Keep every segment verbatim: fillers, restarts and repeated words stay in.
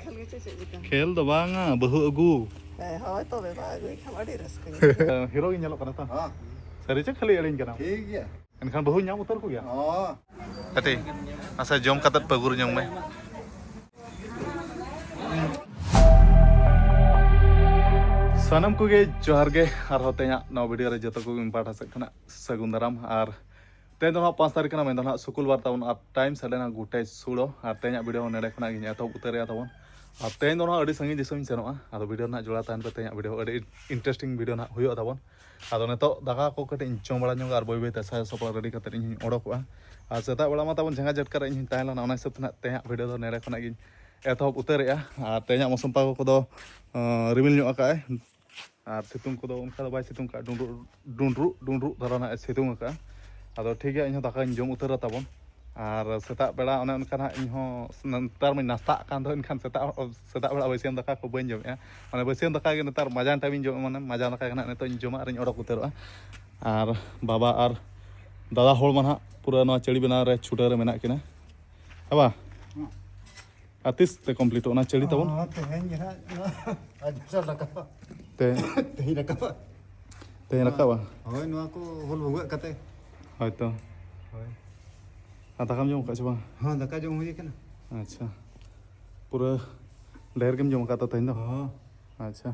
ᱠᱷᱮᱞ ᱜᱮ ᱪᱮᱫ ᱪᱮᱫ ᱪᱤᱠᱟᱹ? ᱠᱷᱮᱞ ᱫᱚ ᱵᱟᱝᱟ, ᱵᱟᱹᱦᱩ ᱟᱹᱜᱩ᱾ ᱦᱮᱸ, ᱦᱳᱭ, ᱛᱚᱵᱮ ᱢᱟ ᱟᱹᱜᱩᱭ ᱠᱷᱟᱱ ᱟᱹᱰᱤ ᱨᱟᱹᱥᱠᱟᱹ᱾ ᱦᱤᱨᱳ ᱜᱤᱧ ᱧᱮᱞᱚᱜ ᱠᱟᱱᱟ ᱛᱚ? ᱦᱚᱸ᱾ ᱥᱟᱹᱨᱤ ᱪᱮ ᱠᱷᱟᱹᱞᱤ ᱟᱹᱲᱤᱧ ᱠᱟᱱᱟ? ᱴᱷᱤᱠ ᱜᱮᱭᱟ᱾ ᱮᱱᱠᱷᱟᱱ ᱵᱟᱹᱦᱩ ᱧᱟᱢ ᱩᱛᱟᱹᱨ ᱠᱚᱜᱮᱭᱟ? ᱦᱚᱸ᱾ ᱠᱟᱹᱴᱤᱡ ᱟᱪᱪᱷᱟ, ᱡᱚᱢ ᱠᱟᱛᱮᱫ ᱯᱟᱹᱜᱩᱨ ᱧᱚᱝ ᱢᱮ᱾ ᱥᱟᱱᱟᱢ ᱠᱚᱜᱮ ᱡᱚᱦᱟᱨ ᱜᱮ, ᱟᱨᱦᱚᱸ ᱛᱮᱦᱮᱧᱟᱜ ᱱᱚᱣᱟ ᱵᱷᱤᱰᱤᱭᱳ ᱨᱮ ᱡᱚᱛᱚ ᱠᱚᱜᱮ ᱤᱧ ᱯᱟᱦᱴᱟ ᱥᱮᱫ ᱠᱷᱚᱱᱟᱜ ᱥᱟᱹᱜᱩᱱ ᱫᱟᱨᱟᱢ᱾ ᱟᱨ ᱛᱮᱦᱮᱧ ᱫᱚ ᱱᱟᱦᱟᱜ ᱯᱟᱸᱪ ᱛᱟᱹᱨᱤᱠᱷ ᱠᱟᱱᱟ, ᱢᱮᱱᱫᱚ ᱱᱟᱦᱟᱜ ᱥᱩᱠᱩᱞ ᱵᱟᱨ ᱛᱟᱵᱚᱱ, ᱟᱨ ᱴᱟᱭᱤᱢ ᱥᱟᱰᱮᱱᱟ ᱜᱚᱴᱟᱭ ᱥᱩᱲᱟᱹ᱾ ᱟᱨ ᱛᱮᱦᱮᱧᱟᱜ ᱵᱷᱤᱰᱤᱭᱳ ᱦᱚᱸ ᱱᱮᱰᱮ ᱠᱷᱚᱱᱟᱜ ᱜᱤᱧ ᱮᱛᱚᱦᱚᱵ ᱩᱛᱟᱹᱨᱮᱜᱼᱟ ᱛᱟᱵᱚᱱ᱾ ᱟᱨ ᱛᱮᱦᱮᱧ ᱫᱚ ᱱᱟᱦᱟᱜ ᱟᱹᱰᱤ ᱥᱟᱺᱜᱤᱧ ᱫᱤᱥᱚᱢᱤᱧ ᱥᱮᱱᱚᱜᱼᱟ, ᱟᱫᱚ ᱵᱷᱤᱰᱤᱭᱳ ᱨᱮᱱᱟᱜ ᱡᱚᱲᱟᱣ ᱛᱟᱦᱮᱱ ᱯᱮ, ᱛᱮᱦᱮᱧᱟᱜ ᱵᱷᱤᱰᱤᱭᱳ ᱟᱹᱰᱤ ᱤᱱᱴᱟᱨᱮᱥᱴᱤᱝ ᱵᱷᱤᱰᱤᱭᱳ ᱱᱟᱦᱟᱜ ᱦᱩᱭᱩᱜᱼᱟ ᱛᱟᱵᱚᱱ᱾ ᱟᱫᱚ ᱱᱤᱛᱚᱜ ᱫᱟᱠᱟ ᱠᱚ ᱠᱟᱹᱴᱤᱡ ᱤᱧ ᱡᱚᱢ ᱵᱟᱲᱟ ᱧᱚᱜᱟ ᱟᱨ ᱵᱟᱹᱭ ᱵᱟᱹᱭ ᱛᱮ ᱥᱟᱡᱟᱣ ᱥᱟᱯᱲᱟᱣ ᱨᱮᱰᱤ ᱠᱟᱛᱮᱫ ᱤᱧ ᱦᱚᱧ ᱚᱰᱚᱠᱚᱜᱼᱟ᱾ ᱟᱨ ᱥᱮᱛᱟᱜ ᱵᱮᱲᱟ ᱢᱟ ᱛᱟᱵᱚᱱ ᱡᱷᱟᱸᱜᱟ ᱡᱷᱟᱴᱠᱟ ᱨᱮ ᱤᱧ ᱦᱚᱧ ᱛᱟᱦᱮᱸ ᱞᱮᱱᱟ, ᱚᱱᱟ ᱦᱤᱥᱟᱹᱵ ᱛᱮ ᱱᱟᱦᱟᱜ ᱛᱮᱦᱮᱧᱟᱜ ᱵᱷᱤᱰᱤᱭᱳ ᱫᱚ ᱱᱮᱰᱮ ᱠᱷᱚᱱᱟᱜ ᱜᱤᱧ ᱮᱛᱚᱦᱚᱵ ᱩᱛᱟᱹᱨᱮᱜᱼᱟ᱾ ᱟᱨ ᱛᱮᱦᱮᱧᱟᱜ ᱢᱳᱥᱩᱢ ᱯᱟᱜᱚ ᱠᱚᱫᱚ, ᱟᱸ, ᱨᱤᱢᱤᱞ ᱧᱚᱜ ᱟᱠᱟᱫᱼᱟᱭ᱾ ᱟᱨ ᱥᱤᱛᱩᱝ ᱠᱚᱫᱚ ᱚᱱᱠᱟ ᱫᱚ ᱵᱟᱭ ᱥᱤᱛᱩᱝ ᱠᱟᱜᱼᱟ, ᱰᱩᱸᱰᱨᱩᱜ ᱰᱩᱸᱰᱨᱩᱜ ᱰᱩᱸᱰᱨᱩᱜ ᱫᱷᱟᱨᱟ ᱱᱟᱜ ᱮ ᱥᱤᱛᱩᱝ ᱟᱠᱟᱜᱼᱟ᱾ ᱟᱫᱚ ᱴᱷᱤᱠ ᱜᱮᱭᱟ, ᱤᱧᱦᱚᱸ ᱫᱟᱠᱟᱧ ᱡᱚᱢ ᱩᱛᱟᱹᱨᱟ ᱛᱟᱵᱚᱱ᱾ ᱟᱨ ᱥᱮᱛᱟᱜ ᱵᱮᱲᱟ ᱚᱱᱮ ᱚᱱᱠᱟ ᱱᱟᱜ ᱤᱧᱦᱚᱸ ᱱᱮᱛᱟᱨ ᱢᱟᱧ ᱱᱟᱥᱛᱟᱜ ᱠᱟᱱ ᱫᱚ, ᱮᱱᱠᱷᱟᱱ ᱥᱮᱛᱟᱜ, ᱥᱮᱛᱟᱜ ᱵᱮᱲᱟ ᱵᱟᱹᱥᱭᱟᱹᱢ ᱫᱟᱠᱟ ᱠᱚ ᱵᱟᱹᱧ ᱡᱚᱢᱮᱜᱼᱟ᱾ ᱢᱟᱱᱮ ᱵᱟᱹᱥᱭᱟᱹᱢ ᱫᱟᱠᱟ ᱜᱮ ᱱᱮᱛᱟᱨ ᱢᱟᱡᱟᱱ ᱴᱟᱭᱤᱢᱤᱧ ᱡᱚᱢᱟ, ᱢᱟᱱᱮ ᱢᱟᱡᱟᱱ ᱫᱟᱠᱟ ᱜᱮ ᱱᱟᱜ ᱱᱤᱛᱚᱜ ᱤᱧ ᱡᱚᱢᱟ ᱟᱨᱤᱧ ᱚᱰᱚᱠ ᱩᱛᱟᱹᱨᱚᱜᱼᱟ᱾ ᱟᱨ ᱵᱟᱵᱟ ᱟᱨ ᱫᱟᱫᱟ ᱦᱚᱲ ᱢᱟ ᱱᱟᱜ ᱯᱩᱨᱟᱹ ᱱᱚᱣᱟ ᱪᱟᱹᱲᱤ ᱵᱮᱱᱟᱣ ᱨᱮ ᱪᱷᱩᱴᱟᱹᱣ ᱨᱮ ᱢᱮᱱᱟᱜ ᱠᱤᱱᱟ᱾ ᱦᱮᱸ ᱵᱟ? ᱦᱮᱸ᱾ ᱟᱨ ᱛᱤᱥ ᱛᱮ ᱠᱚᱢᱯᱞᱤᱴᱚᱜᱼᱟ ᱚᱱᱟ ᱪᱟᱹᱲᱤ ᱛᱟᱵᱚᱱ? ᱚ, ᱛᱮᱦᱮᱧ ᱜᱮ ᱱᱟᱜ ᱱᱚᱣᱟ ᱟᱡ ᱵᱷᱟᱥᱟ ᱨᱟᱠᱟᱵᱟ᱾ ᱛᱮ- ᱛᱮᱦᱮᱧ ᱨᱟᱠᱟᱵᱟ᱾ ᱛᱮᱦᱮᱧ ᱨᱟᱠᱟᱵᱟ? ᱦᱳᱭ, ᱱᱚᱣᱟ ᱠᱚ ᱦᱩᱞ ᱵᱷᱩᱜᱟᱹᱜ ᱠᱟᱛᱮ᱾ ᱦᱳᱭ ᱛᱚ᱾ ᱦᱳᱭ᱾ ᱟᱨ ᱫᱟᱠᱟᱢ ᱡᱚᱢ ᱟᱠᱟᱫ ᱪᱮ ᱵᱟᱝ? ᱦᱚᱸ, ᱫᱟᱠᱟ ᱡᱚᱢ ᱦᱩᱭ ᱟᱠᱟᱱᱟ᱾ ᱟᱪᱪᱷᱟ᱾ ᱯᱩᱨᱟᱹ ᱰᱷᱮᱨ ᱜᱮᱢ ᱡᱚᱢ ᱟᱠᱟᱫ ᱛᱚ ᱛᱮᱦᱮᱧ ᱫᱚ? ᱦᱚᱸ᱾ ᱟᱪᱪᱷᱟ᱾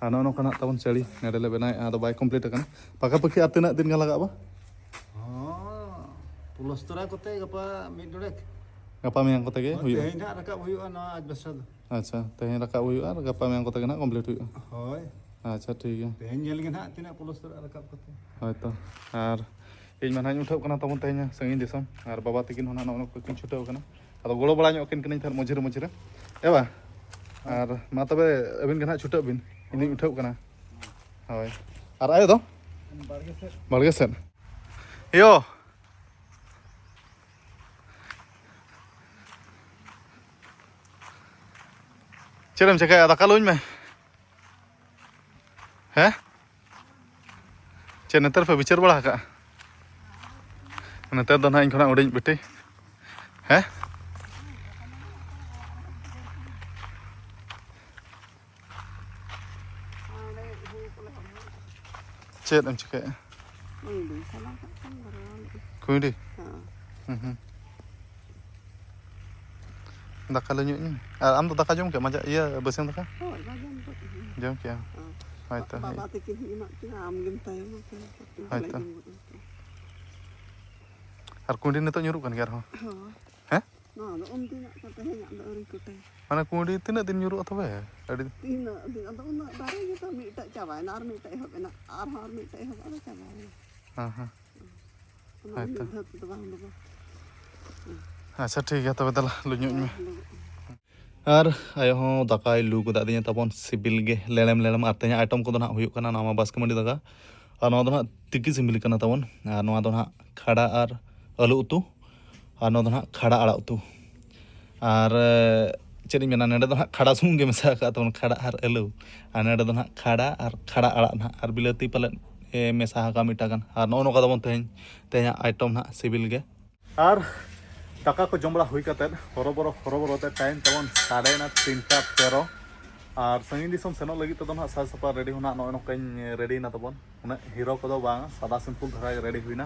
ᱟᱨ ᱱᱚᱜᱼᱚ ᱱᱚᱝᱠᱟ ᱱᱟᱜ ᱛᱟᱵᱚᱱ ᱪᱟᱹᱲᱤ ᱱᱚᱰᱮ ᱞᱮ ᱵᱮᱱᱟᱣᱮᱫᱼᱟ, ᱟᱫᱚ ᱵᱟᱭ ᱠᱚᱢᱯᱞᱤᱴ ᱟᱠᱟᱱᱟ᱾ ᱯᱟᱠᱟ ᱯᱟᱠᱤ ᱟᱨ ᱛᱤᱱᱟᱹᱜ ᱫᱤᱱ ᱜᱟᱱ ᱞᱟᱜᱟᱜᱼᱟ ᱵᱟ? ᱦᱚᱸ, ᱯᱞᱚᱥᱛᱚᱨᱟ ᱠᱚᱛᱮ ᱜᱟᱯᱟ ᱢᱤᱫ ᱰᱚᱸᱰᱮᱠ᱾ ᱜᱟᱯᱟ ᱢᱮᱭᱟᱝ ᱠᱚᱛᱮ ᱜᱮ ᱦᱳᱭ, ᱦᱩᱭᱩᱜᱼᱟ? ᱛᱮᱦᱮᱧ ᱱᱟᱜ ᱨᱟᱠᱟᱵ ᱦᱩᱭᱩᱜᱼᱟ ᱱᱚᱣᱟ ᱟᱡ ᱵᱟᱥᱟ ᱫᱚ᱾ ᱟᱪᱪᱷᱟ, ᱛᱮᱦᱮᱧ ᱨᱟᱠᱟᱵ ᱦᱩᱭᱩᱜᱼᱟ ᱟᱨ ᱜᱟᱯᱟ ᱢᱮᱭᱟᱝ ᱠᱚᱛᱮ ᱜᱮ ᱱᱟᱜ ᱠᱚᱢᱯᱞᱤᱴ ᱦᱩᱭᱩᱜᱼᱟ᱾ ᱦᱳᱭ᱾ ᱟᱪᱪᱷᱟ, ᱴᱷᱤᱠ ᱜᱮᱭᱟ᱾ ᱛᱮᱦᱮᱧ ᱧᱮᱞ ᱜᱮ ᱱᱟᱜ ᱛᱤᱱᱟᱹᱜ ᱯᱞᱚᱥᱛᱚᱨᱟ ᱨᱟᱠᱟᱵ ᱠᱟᱛᱮ᱾ ᱦᱳᱭ ᱛᱚ᱾ ᱟᱨ ᱤᱧ ᱢᱟ ᱱᱟᱜ ᱤᱧ ᱩᱴᱷᱟᱹᱣ ᱠᱟᱱᱟ ᱛᱟᱵᱚᱱ ᱛᱮᱦᱮᱧ ᱥᱟᱺᱜᱤᱧ ᱫᱤᱥᱚᱢ, ᱟᱨ ᱵᱟᱵᱟ ᱛᱟᱹᱠᱤᱱ ᱦᱚᱸ ᱱᱟᱜ ᱱᱚᱜᱼᱚ ᱱᱚᱣᱟ ᱠᱚ ᱠᱤᱱ ᱪᱷᱩᱴᱟᱹᱣ ᱠᱟᱱᱟ᱾ ᱟᱫᱚ ᱜᱚᱲᱚ ᱵᱟᱲᱟ ᱧᱚᱜ ᱟᱹᱠᱤᱱ ᱠᱟᱹᱱᱟᱹᱧ ᱛᱟᱦᱮᱸᱫ ᱢᱚᱡᱷᱤᱨᱮ ᱢᱚᱡᱷᱤᱨᱮ᱾ ᱮ ᱵᱟ? ᱟᱨ ᱢᱟ ᱛᱚᱵᱮ ᱟᱹᱵᱤᱱ ᱜᱮ ᱱᱟᱜ ᱪᱷᱩᱴᱟᱹᱜ ᱵᱤᱱ, ᱤᱧ ᱫᱩᱧ ᱩᱴᱷᱟᱹᱣ ᱠᱟᱱᱟ᱾ ᱦᱳᱭ᱾ ᱟᱨ ᱟᱭᱳ ᱫᱚ? ᱵᱟᱲᱜᱮ ᱥᱮᱫ᱾ ᱵᱟᱲᱜᱮ ᱥᱮᱫ? ᱭᱳ! ᱪᱮᱫ ᱮᱢ ᱪᱮᱠᱟᱭᱟ? ᱫᱟᱠᱟ ᱞᱩᱧ ᱢᱮ᱾ ᱦᱮᱸ? ᱪᱮᱫ ᱱᱮᱛᱟᱨ ᱯᱮ ᱵᱤᱪᱟᱹᱨ ᱵᱟᱲᱟ ᱟᱠᱟᱜᱼᱟ? ᱱᱮᱛᱟᱨ ᱫᱚ ᱱᱟᱦᱟᱜ ᱤᱧ ᱠᱷᱚᱱᱟᱜ ᱦᱩᱰᱤᱧ ᱵᱤᱴᱤ᱾ ᱦᱮᱸ? ᱪᱮᱫ ᱮᱢ ᱪᱤᱠᱟᱹᱭᱮᱫᱼᱟ? ᱠᱩᱸᱭᱰᱤ ᱥᱟᱞᱟ ᱠᱟᱜ ᱠᱷᱟᱱ ᱫᱚ ᱨᱚᱦᱚᱲᱚᱜᱼᱟ᱾ ᱠᱩᱸᱭᱰᱤ? ᱦᱮᱸ᱾ ᱦᱩᱸ ᱦᱩᱸ᱾ ᱫᱟᱠᱟ ᱞᱮ ᱧᱩ ᱧᱩ᱾ ᱟᱨ ᱟᱢ ᱫᱚ ᱫᱟᱠᱟ ᱡᱚᱢ ᱠᱮᱫ ᱢᱟᱡᱟ ᱤᱭᱟᱹ ᱵᱟᱹᱥᱭᱟᱹᱢ ᱫᱟᱠᱟ? ᱦᱳᱭ, ᱵᱟᱡᱟᱢ ᱠᱚ᱾ ᱡᱚᱢ ᱠᱮᱜᱼᱟ? ᱦᱮᱸ᱾ ᱦᱳᱭ ᱛᱚ, ᱦᱳᱭ᱾ ᱵᱟᱵᱟ ᱛᱤᱠᱤᱱ ᱦᱚᱸ ᱮᱢᱟᱜ ᱠᱤᱱᱟ, ᱟᱢ ᱜᱮᱢ ᱛᱟᱭᱚᱢ ᱟᱠᱟᱱᱟ᱾ ᱦᱳᱭ ᱛᱚ᱾ ᱡᱚᱢ ᱜᱚᱫ ᱠᱟᱜᱼᱟ᱾ ᱟᱨ ᱠᱩᱸᱭᱰᱤ ᱱᱤᱛᱚᱜ ᱧᱩᱨᱩᱜ ᱠᱟᱱ ᱜᱮᱭᱟ ᱟᱨᱦᱚᱸ? ᱦᱳᱭ᱾ ᱦᱮᱸ? ᱱᱚᱣᱟ ᱫᱚ ᱩᱱ ᱫᱤᱱᱟᱜ ᱠᱚ, ᱛᱮᱦᱮᱧᱟᱜ ᱫᱚ ᱟᱹᱣᱨᱤ ᱠᱚᱴᱮ᱾ ᱢᱟᱱᱮ ᱠᱩᱸᱭᱰᱤ ᱛᱤᱱᱟᱹᱜ ᱫᱤᱱ ᱧᱩᱨᱩᱜᱼᱟ ᱛᱚᱵᱮ? ᱟᱹᱰᱤ ᱛᱤᱱᱟᱹᱜ ᱫᱤᱱ? ᱟᱫᱚ ᱩᱱᱟᱹᱜ ᱫᱟᱨᱮ ᱜᱮᱛᱚ ᱢᱤᱫᱴᱟᱜ ᱪᱟᱵᱟᱭᱮᱱᱟ, ᱟᱨ ᱢᱤᱫᱴᱟᱜ ᱮᱦᱚᱵ ᱮᱱᱟ, ᱟᱨᱦᱚᱸ ᱟᱨ ᱢᱤᱫᱴᱟᱜ ᱮᱦᱚᱵ, ᱟᱫᱚ ᱪᱟᱵᱟᱭᱮᱱᱟ᱾ ᱦᱮᱸ ᱦᱮᱸ᱾ ᱚᱱᱟ ᱦᱳᱭ ᱛᱚ᱾ ᱢᱤᱫ ᱫᱷᱟᱣ ᱛᱮᱫᱚ ᱵᱟᱝ ᱫᱚ ᱵᱟᱝ᱾ ᱟᱪᱪᱷᱟ, ᱴᱷᱤᱠ ᱜᱮᱭᱟ ᱛᱚᱵᱮ, ᱫᱮᱞᱟ ᱞᱩ ᱧᱩᱜ ᱢᱮ᱾ ᱦᱮᱸ, ᱞᱩ᱾ ᱟᱨ ᱟᱭᱳ ᱦᱚᱸ ᱫᱟᱠᱟᱭ ᱞᱩ ᱜᱚᱫ ᱟᱹᱫᱤᱧᱟ ᱛᱟᱵᱚᱱ, ᱥᱤᱵᱤᱞ ᱜᱮ ᱞᱮᱲᱮᱢ ᱞᱮᱲᱮᱢ᱾ ᱟᱨ ᱛᱮᱦᱮᱧᱟᱜ item ᱠᱚᱫᱚ ᱱᱟᱦᱟᱜ ᱦᱩᱭᱩᱜ ᱠᱟᱱᱟ ᱱᱟᱣᱟ ᱵᱟᱥᱠᱮ ᱢᱟᱹᱰᱤ ᱫᱟᱠᱟ, ᱟᱨ ᱱᱚᱣᱟ ᱫᱚ ᱱᱟᱦᱟᱜ ᱛᱤᱠᱤ ᱥᱤᱵᱤᱞ ᱠᱟᱱᱟ ᱛᱟᱵᱚᱱ, ᱟᱨ ᱱᱚᱣᱟ ᱫᱚ ᱱᱟᱦᱟᱜ ᱠᱷᱟᱰᱟ ᱟᱨ ᱟᱹᱞᱩ ᱩᱛᱩ, ᱟᱨ ᱱᱚᱣᱟ ᱫᱚ ᱱᱟᱦᱟᱜ ᱠᱷᱟᱰᱟ ᱟᱲᱟᱜ ᱩᱛᱩ᱾ ᱟᱨ ᱪᱮᱫ ᱤᱧ ᱢᱮᱱᱟ, ᱱᱚᱰᱮ ᱫᱚ ᱱᱟᱦᱟᱜ ᱠᱷᱟᱰᱟ ᱥᱩᱢᱩᱝ ᱜᱮ ᱢᱮᱥᱟ ᱟᱠᱟᱫ ᱛᱟᱵᱚᱱ, ᱠᱷᱟᱰᱟ ᱟᱨ ᱟᱹᱞᱩ᱾ ᱟᱨ ᱱᱚᱰᱮ ᱫᱚ ᱱᱟᱦᱟᱜ ᱠᱷᱟᱰᱟ ᱟᱨ ᱠᱷᱟᱰᱟ ᱟᱲᱟᱜ ᱱᱟᱦᱟᱜ, ᱟᱨ ᱵᱤᱞᱟᱹᱛᱤ ᱯᱟᱞᱮᱫ ᱮ ᱢᱮᱥᱟ ᱟᱠᱟᱫ ᱢᱤᱫᱴᱟᱝ ᱜᱟᱱ᱾ ᱟᱨ ᱱᱚᱜᱼᱚ ᱱᱚᱝᱠᱟ ᱛᱟᱵᱚᱱ ᱛᱮᱦᱮᱧ, ᱛᱮᱦᱮᱧᱟᱜ item ᱱᱟᱦᱟᱜ ᱥᱤᱵᱤᱞ ᱜᱮ᱾ ᱟᱨ ᱫᱟᱠᱟ ᱠᱚ ᱡᱚᱢ ᱵᱟᱲᱟ ᱦᱩᱭ ᱠᱟᱛᱮᱫ ᱦᱚᱨᱚᱵᱚᱨᱚ ᱦᱚᱨᱚᱵᱚᱨᱚ ᱛᱮ time ᱛᱟᱵᱚᱱ ᱥᱟᱰᱮᱭᱮᱱᱟ ᱛᱤᱱᱴᱟ ᱛᱮᱨᱚ᱾ ᱟᱨ ᱥᱟᱺᱜᱤᱧ ᱫᱤᱥᱚᱢ ᱥᱮᱱᱚᱜ ᱞᱟᱹᱜᱤᱫ ᱛᱮᱫᱚ ᱱᱟᱦᱟᱜ ᱥᱟᱡᱽ ᱥᱟᱯᱲᱟᱣ ready ᱦᱚᱸ ᱱᱟᱦᱟᱜ ᱱᱚᱜᱼᱚᱭ ᱱᱚᱝᱠᱟᱧ ready ᱮᱱᱟ ᱛᱟᱵᱚᱱ᱾ ᱩᱱᱟᱹᱜ hero ᱠᱚᱫᱚ ᱵᱟᱝ, ᱥᱟᱫᱟ simple ᱫᱷᱟᱨᱟ ᱜᱮ ready ᱦᱩᱭᱱᱟ᱾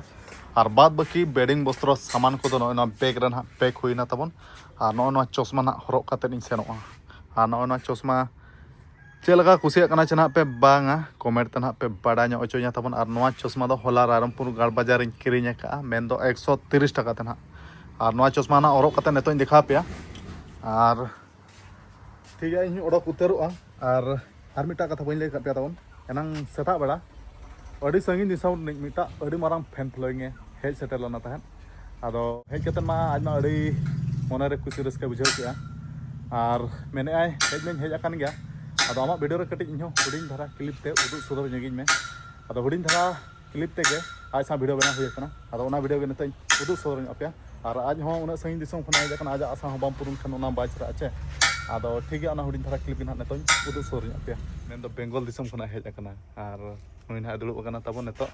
ᱟᱨ ᱵᱟᱫ ᱵᱟᱹᱠᱤ bedding ᱵᱚᱥᱛᱨᱚ ᱥᱟᱢᱟᱱ ᱠᱚᱫᱚ ᱱᱚᱜᱼᱚᱭ ᱱᱚᱣᱟ bag ᱨᱮ ᱱᱟᱦᱟᱜ pack ᱦᱩᱭᱱᱟ ᱛᱟᱵᱚᱱ᱾ ᱟᱨ ᱱᱚᱜᱼᱚᱭ ᱱᱚᱣᱟ ᱪᱚᱥᱢᱟ ᱱᱟᱦᱟᱜ ᱦᱚᱨᱚᱜ ᱠᱟᱛᱮᱫ ᱤᱧ ᱥᱮᱱᱚᱜᱼᱟ᱾ ᱟᱨ ᱱᱚᱜᱼᱚᱭ ᱱᱚᱣᱟ ᱪᱚᱥᱢᱟ ᱪᱮᱫ ᱞᱮᱠᱟ ᱠᱩᱥᱤᱭᱟᱜ ᱠᱟᱱᱟ ᱪᱮ ᱱᱟᱦᱟᱜ ᱯᱮ ᱵᱟᱝᱟ, comment ᱛᱮ ᱱᱟᱦᱟᱜ ᱯᱮ ᱵᱟᱰᱟᱭ ᱧᱚᱜ ᱦᱚᱪᱚᱧᱟ ᱛᱟᱵᱚᱱ᱾ ᱟᱨ ᱱᱚᱣᱟ ᱪᱚᱥᱢᱟ ᱫᱚ ᱦᱚᱞᱟ ᱨᱟᱭᱨᱚᱝᱯᱩᱨ ᱜᱟᱲ ᱵᱟᱡᱟᱨ ᱨᱤᱧ ᱠᱤᱨᱤᱧ ᱟᱠᱟᱫᱼᱟ, ᱢᱮᱱᱫᱚ ᱮᱠᱥᱚ ᱛᱤᱨᱤᱥ ᱴᱟᱠᱟ ᱛᱮ ᱱᱟᱦᱟᱜ᱾ ᱟᱨ ᱱᱚᱣᱟ ᱪᱚᱥᱢᱟ ᱱᱟᱦᱟᱜ ᱦᱚᱨᱚᱜ ᱠᱟᱛᱮᱫ ᱱᱤᱛᱚᱜ ᱤᱧ ᱫᱮᱠᱷᱟᱣ ᱟᱯᱮᱭᱟ᱾ ᱟᱨ ᱴᱷᱤᱠ ᱜᱮᱭᱟ, ᱤᱧ ᱦᱚᱸ ᱚᱰᱚᱠ ᱩᱛᱟᱹᱨᱚᱜᱼᱟ᱾ ᱟᱨ ᱟᱨ ᱢᱤᱫᱴᱟᱜ ᱠᱟᱛᱷᱟ ᱵᱟᱹᱧ ᱞᱟᱹᱭ ᱟᱠᱟᱫ ᱯᱮᱭᱟ ᱛᱟᱵᱚᱱ, ᱮᱱᱟᱝ ᱥᱮᱛᱟᱜ ᱵᱮᱲᱟ ᱟᱹᱰᱤ ᱥᱟᱺᱜᱤᱧ ᱫᱤᱥᱚᱢ ᱨᱤᱱᱤᱡ ᱢᱤᱫᱴᱟᱜ ᱟᱹᱰᱤ ᱢᱟᱨᱟᱝ fan following ᱮ ᱦᱮᱡ ᱥᱮᱴᱮᱨ ᱞᱮᱱᱟ ᱛᱟᱦᱮᱸᱫ᱾ ᱟᱫᱚ ᱦᱮᱡ ᱠᱟᱛᱮᱫ ᱢᱟ ᱟᱡ ᱢᱟ ᱟᱹᱰᱤ ᱢᱚᱱᱮᱨᱮ ᱠᱩᱥᱤ ᱨᱟᱹᱥᱠᱟᱹ ᱵᱩᱡᱷᱟᱹᱣ ᱠᱮᱜᱼᱟ᱾ ᱟᱨ ᱢᱮᱱᱮᱫᱼᱟᱭ, "ᱦᱮᱡ ᱢᱟᱧ ᱦᱮᱡ ᱟᱠᱟᱱ ᱜᱮᱭᱟ, ᱟᱫᱚ ᱟᱢᱟᱜ video ᱨᱮ ᱠᱟᱹᱴᱤᱡ ᱤᱧᱦᱚᱸ ᱦᱩᱰᱤᱧ ᱫᱷᱟᱨᱟ clip ᱛᱮ ᱩᱫᱩᱜ ᱥᱚᱫᱚᱨ ᱧᱚᱜᱤᱧ ᱢᱮ᱾" ᱟᱫᱚ ᱦᱩᱰᱤᱧ ᱫᱷᱟᱨᱟ clip ᱛᱮᱜᱮ ᱟᱡ ᱥᱟᱶ video ᱵᱮᱱᱟᱣ ᱦᱩᱭ ᱟᱠᱟᱱᱟ᱾ ᱟᱫᱚ ᱚᱱᱟ video ᱜᱮ ᱱᱤᱛᱚᱜ ᱤᱧ ᱩᱫᱩᱜ ᱥᱚᱫᱚᱨ ᱧᱚᱜ ᱟᱯᱮᱭᱟ᱾ ᱟᱨ ᱟᱡ ᱦᱚᱸ ᱩᱱᱟᱹᱜ ᱥᱟᱺᱜᱤᱧ ᱫᱤᱥᱚᱢ ᱠᱷᱚᱱᱟᱜ ᱦᱮᱡ ᱟᱠᱟᱱᱟ, ᱟᱡᱟᱜ ᱟᱥᱟ ᱦᱚᱸ ᱵᱟᱝ ᱯᱩᱨᱩᱱ ᱠᱷᱟᱱ ᱚᱱᱟ ᱵᱟᱭ ᱪᱟᱞᱟᱜᱼᱟ ᱪᱮ᱾ ᱟᱫᱚ ᱴᱷᱤᱠ ᱜᱮᱭᱟ, ᱚᱱᱟ ᱦᱩᱰᱤᱧ ᱫᱷᱟᱨᱟ clip ᱜᱮ ᱱᱟᱦᱟᱜ ᱱᱤᱛᱚᱜ ᱤᱧ ᱩᱫᱩᱜ ᱥᱚᱫᱚᱨ ᱧᱚᱜ ᱟᱯᱮᱭᱟ᱾ ᱢᱮᱱᱫᱚ ᱵᱮᱝᱜᱚᱞ ᱫᱤᱥᱚᱢ ᱠᱷᱚᱱᱟᱜ ᱦᱮᱡ ᱟᱠᱟᱱᱟ᱾ ᱟᱨ ᱱᱩᱭ ᱱᱟᱦᱟᱜ ᱫᱩᱲᱩᱵ ᱟᱠᱟᱱᱟ ᱛᱟᱵᱚᱱ ᱱᱤᱛᱚᱜ᱾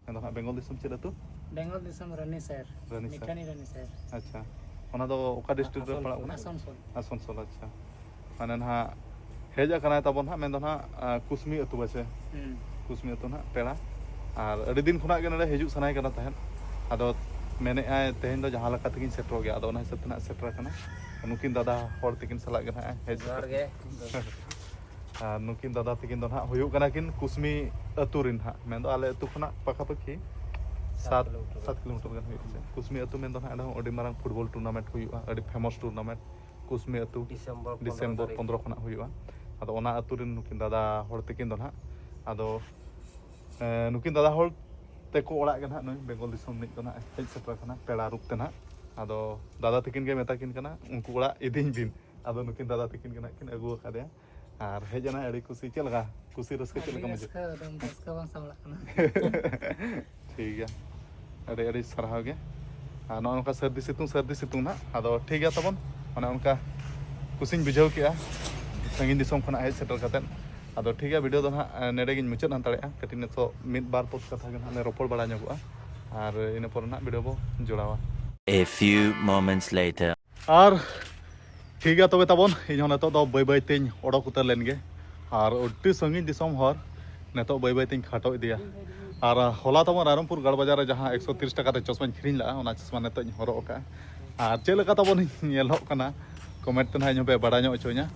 ᱢᱮᱱᱫᱚ ᱱᱟᱦᱟᱜ ᱵᱮᱝᱜᱚᱞ ᱫᱤᱥᱚᱢ ᱪᱮᱫ ᱟᱹᱛᱩ? ᱵᱮᱝᱜᱚᱞ ᱫᱤᱥᱚᱢ ᱨᱟᱱᱤ ᱥᱟᱦᱮᱨ, ᱨᱟᱱᱤ ᱥᱟᱦᱮᱨ᱾ ᱢᱤᱴᱷᱟᱱᱤ ᱨᱟᱱᱤ ᱥᱟᱦᱮᱨ᱾ ᱟᱪᱪᱷᱟ, ᱚᱱᱟ ᱫᱚ ᱚᱠᱟ district ᱨᱮ ᱟᱥᱟᱱᱥᱳᱞ᱾ ᱯᱟᱲᱟᱜ ᱠᱟᱱᱟ? ᱟᱥᱟᱱᱥᱳᱞ᱾ ᱟᱥᱟᱱᱥᱳᱞ, ᱟᱪᱪᱷᱟ᱾ ᱢᱟᱱᱮ ᱱᱟᱦᱟᱜ ᱦᱮᱡ ᱟᱠᱟᱱᱟᱭ ᱛᱟᱵᱚᱱ ᱦᱟᱸᱜ, ᱢᱮᱱᱫᱚ ᱦᱟᱸᱜ ᱠᱩᱥᱢᱤ ᱟᱹᱛᱩ ᱵᱟᱪᱮ? ᱠᱩᱥᱢᱤ ᱟᱹᱛᱩ ᱦᱟᱸᱜ ᱯᱮᱲᱟ᱾ ᱟᱨ ᱟᱹᱰᱤ ᱫᱤᱱ ᱠᱷᱚᱱᱟᱜ ᱜᱮ ᱱᱚᱰᱮ ᱦᱤᱡᱩᱜ ᱥᱟᱱᱟᱭᱮ ᱠᱟᱱᱟ ᱛᱟᱦᱮᱸᱫ᱾ ᱟᱫᱚ ᱢᱮᱱᱮᱫᱼᱟᱭ ᱛᱮᱦᱮᱧ ᱫᱚ ᱡᱟᱦᱟᱸ ᱞᱮᱠᱟ ᱛᱮᱜᱤᱧ ᱥᱮᱴᱮᱨᱚᱜ ᱜᱮᱭᱟ, ᱟᱫᱚ ᱚᱱᱟ ᱦᱤᱥᱟᱹᱵ ᱛᱮ ᱦᱟᱸᱜ ᱥᱮᱴᱮᱨ ᱟᱠᱟᱱᱟ᱾ ᱱᱩᱠᱤᱱ ᱫᱟᱫᱟ ᱦᱚᱲ ᱛᱟᱹᱠᱤᱱ ᱥᱟᱞᱟᱜ ᱜᱮ ᱦᱟᱸᱜ ᱦᱮᱡ ᱡᱚᱦᱟᱨ ᱥᱮᱴᱮᱨ ᱜᱮ᱾ ᱟᱨ ᱱᱩᱠᱤᱱ ᱫᱟᱫᱟ ᱛᱟᱹᱠᱤᱱ ᱫᱚ ᱱᱟᱦᱟᱜ ᱦᱩᱭᱩᱜ ᱠᱟᱱᱟ ᱠᱤᱱ ᱠᱩᱥᱢᱤ ᱟᱹᱛᱩ ᱨᱮᱱ ᱦᱟᱸᱜ, ᱢᱮᱱᱫᱚ ᱟᱞᱮ ᱟᱹᱛᱩ ᱠᱷᱚᱱᱟᱜ ᱯᱟᱠᱟᱯᱟᱠᱤ ᱥᱟᱛ ᱥᱟᱛ ᱠᱤᱞᱳᱢᱤᱴᱟᱨ᱾ ᱥᱟᱛ ᱠᱤᱞᱳᱢᱤᱴᱟᱨ ᱜᱟᱱ ᱦᱩᱭᱩᱜᱼᱟ᱾ ᱠᱩᱥᱢᱤ ᱟᱹᱛᱩ ᱢᱮᱱᱫᱚ ᱱᱟᱦᱟᱜ ᱚᱸᱰᱮ ᱦᱚᱸ ᱟᱹᱰᱤ ᱢᱟᱨᱟᱝ ᱯᱷᱩᱴᱵᱚᱞ ᱴᱩᱨᱱᱟᱢᱮᱱᱴ ᱦᱩᱭᱩᱜᱼᱟ, ᱟᱹᱰᱤ ᱯᱷᱮᱢᱟᱥ ᱴᱩᱨᱱᱟᱢᱮᱱᱴ ᱠᱩᱥᱢᱤ ᱟᱹᱛᱩ᱾ ᱰᱤᱥᱮᱢᱵᱚᱨ ᱯᱚᱱᱫᱽᱨᱚ ᱰᱤᱥᱮᱢᱵᱚᱨ ᱛᱟᱹᱨᱤᱠᱷ᱾ ᱯᱚᱱᱫᱽᱨᱚ ᱠᱷᱚᱱᱟᱜ ᱦᱩᱭᱩᱜᱼᱟ᱾ ᱟᱫᱚ ᱚᱱᱟ ᱟᱹᱛᱩ ᱨᱮᱱ ᱱᱩᱠᱤᱱ ᱫᱟᱫᱟ ᱦᱚᱲ ᱛᱟᱹᱠᱤᱱ ᱫᱚ ᱱᱟᱦᱟᱜ, ᱟᱫᱚ ᱮᱸ, ᱱᱩᱠᱤᱱ ᱫᱟᱫᱟ ᱦᱚᱲ ᱛᱮᱠᱚ ᱚᱲᱟᱜ ᱜᱮ ᱱᱟᱦᱟᱜ ᱱᱩᱭ ᱵᱮᱝᱜᱚᱞ ᱫᱤᱥᱚᱢ ᱨᱤᱱᱤᱡ ᱫᱚ ᱱᱟᱦᱟᱜ ᱦᱮᱡ ᱥᱮᱴᱮᱨ ᱟᱠᱟᱱᱟ ᱯᱮᱲᱟ ᱨᱩᱯ ᱛᱮ ᱱᱟᱦᱟᱜ᱾ ᱟᱫᱚ ᱫᱟᱫᱟ ᱛᱟᱹᱠᱤᱱ ᱜᱮ ᱢᱮᱛᱟ ᱠᱤᱱ ᱠᱟᱱᱟ ᱩᱱᱠᱩ ᱚᱲᱟᱜ ᱤᱫᱤᱧ ᱵᱤᱱ᱾ ᱟᱫᱚ ᱱᱩᱠᱤᱱ ᱫᱟᱫᱟ ᱛᱟᱹᱠᱤᱱ ᱜᱮ ᱱᱟᱦᱟᱜ ᱠᱤᱱ ᱟᱹᱜᱩ ᱟᱠᱟᱫᱮᱭᱟ᱾ ᱟᱨ ᱦᱮᱡ ᱮᱱᱟᱭ, ᱟᱹᱰᱤ ᱠᱩᱥᱤ᱾ ᱪᱮᱫ ᱞᱮᱠᱟ ᱠᱩᱥᱤ ᱨᱟᱹᱥᱠᱟᱹ ᱪᱮᱫ ᱟᱹᱰᱤ ᱞᱮᱠᱟ ᱵᱩᱡᱷᱟᱹᱜ? ᱨᱟᱹᱥᱠᱟᱹ, ᱮᱠᱫᱚᱢ ᱨᱟᱹᱥᱠᱟᱹ ᱵᱟᱝ ᱥᱟᱢᱵᱲᱟᱜ ᱠᱟᱱᱟ᱾ ᱴᱷᱤᱠ ᱜᱮᱭᱟ, ᱟᱹᱰᱤ ᱟᱹᱰᱤ ᱥᱟᱨᱦᱟᱣ ᱜᱮ᱾ ᱟᱨ ᱱᱚᱜᱼᱚ ᱱᱚᱝᱠᱟ ᱥᱟᱹᱨᱫᱤ ᱥᱤᱛᱩᱝ, ᱥᱟᱹᱨᱫᱤ ᱥᱤᱛᱩᱝ ᱱᱟᱦᱟᱜ᱾ ᱟᱫᱚ ᱴᱷᱤᱠ ᱜᱮᱭᱟ ᱛᱟᱵᱚᱱ, ᱚᱱᱮ ᱚᱱᱠᱟ ᱠᱩᱥᱤᱧ ᱵᱩᱡᱷᱟᱹᱣ ᱠᱮᱜᱼᱟ ᱥᱟᱺᱜᱤᱧ ᱫᱤᱥᱚᱢ ᱠᱷᱚᱱᱟᱜ ᱦᱮᱡ ᱥᱮᱴᱮᱨ ᱠᱟᱛᱮᱫ᱾ ᱟᱫᱚ ᱴᱷᱤᱠ ᱜᱮᱭᱟ, ᱵᱷᱤᱰᱤᱭᱳ ᱫᱚ ᱱᱟᱦᱟᱜ ᱱᱚᱰᱮ ᱜᱤᱧ ᱢᱩᱪᱟᱹᱫ ᱦᱟᱛᱟᱲᱮᱜᱼᱟ᱾ ᱠᱟᱹᱴᱤᱡ ᱱᱤᱛᱚᱜ ᱢᱤᱫ ᱵᱟᱨ ᱯᱚᱫ ᱠᱟᱛᱷᱟ ᱜᱮ ᱱᱟᱦᱟᱜ ᱞᱮ ᱨᱚᱯᱚᱲ ᱵᱟᱲᱟ ᱧᱚᱜᱚᱜᱼᱟ, ᱟᱨ ᱤᱱᱟᱹ ᱯᱚᱨᱮ ᱱᱟᱦᱟᱜ ᱵᱷᱤᱰᱤᱭᱳ ᱵᱚ ᱡᱚᱲᱟᱣᱟ᱾ A few moments later. ᱟᱨ ᱴᱷᱤᱠ ᱜᱮᱭᱟ ᱛᱚᱵᱮ ᱛᱟᱵᱚᱱ, ᱤᱧ ᱦᱚᱸ ᱱᱤᱛᱚᱜ ᱫᱚ ᱵᱟᱹᱭ ᱵᱟᱹᱭ ᱛᱤᱧ ᱚᱰᱚᱠ ᱩᱛᱟᱹᱨ ᱞᱮᱱ ᱜᱮ᱾ ᱟᱨ ᱟᱹᱰᱤ ᱥᱟᱺᱜᱤᱧ ᱫᱤᱥᱚᱢ ᱦᱚᱨ ᱱᱤᱛᱚᱜ ᱵᱟᱹᱭ ᱵᱟᱹᱭ ᱛᱤᱧ ᱠᱷᱟᱴᱚ ᱤᱫᱤᱭᱟ᱾ ᱟᱨ ᱦᱚᱞᱟ ᱛᱟᱵᱚᱱ ᱨᱟᱭᱨᱚᱝᱯᱩᱨ ᱜᱟᱲ ᱵᱟᱡᱟᱨ ᱨᱮ ᱡᱟᱦᱟᱸ ᱮᱠᱥᱚ ᱛᱤᱨᱤᱥ ᱴᱟᱠᱟ ᱛᱮ ᱪᱚᱥᱢᱟᱧ ᱠᱤᱨᱤᱧ ᱞᱟᱜᱼᱟ, ᱚᱱᱟ ᱪᱚᱥᱢᱟ ᱱᱤᱛᱚᱜ ᱤᱧ ᱦᱚᱨᱚᱜ ᱟᱠᱟᱫᱼᱟ᱾ ᱟᱨ ᱪᱮᱫ ᱞᱮᱠᱟ ᱛᱟᱵᱚᱱ ᱤᱧ ᱧᱮᱞᱚᱜ ᱠᱟᱱᱟ, ᱠᱚᱢᱮᱱᱴ ᱛᱮ ᱱᱟᱦᱟᱜ ᱤᱧ ᱦᱚᱸᱯᱮ ᱵᱟᱲᱟᱭ ᱧᱚᱜ ᱦᱚᱪᱚᱧᱟ᱾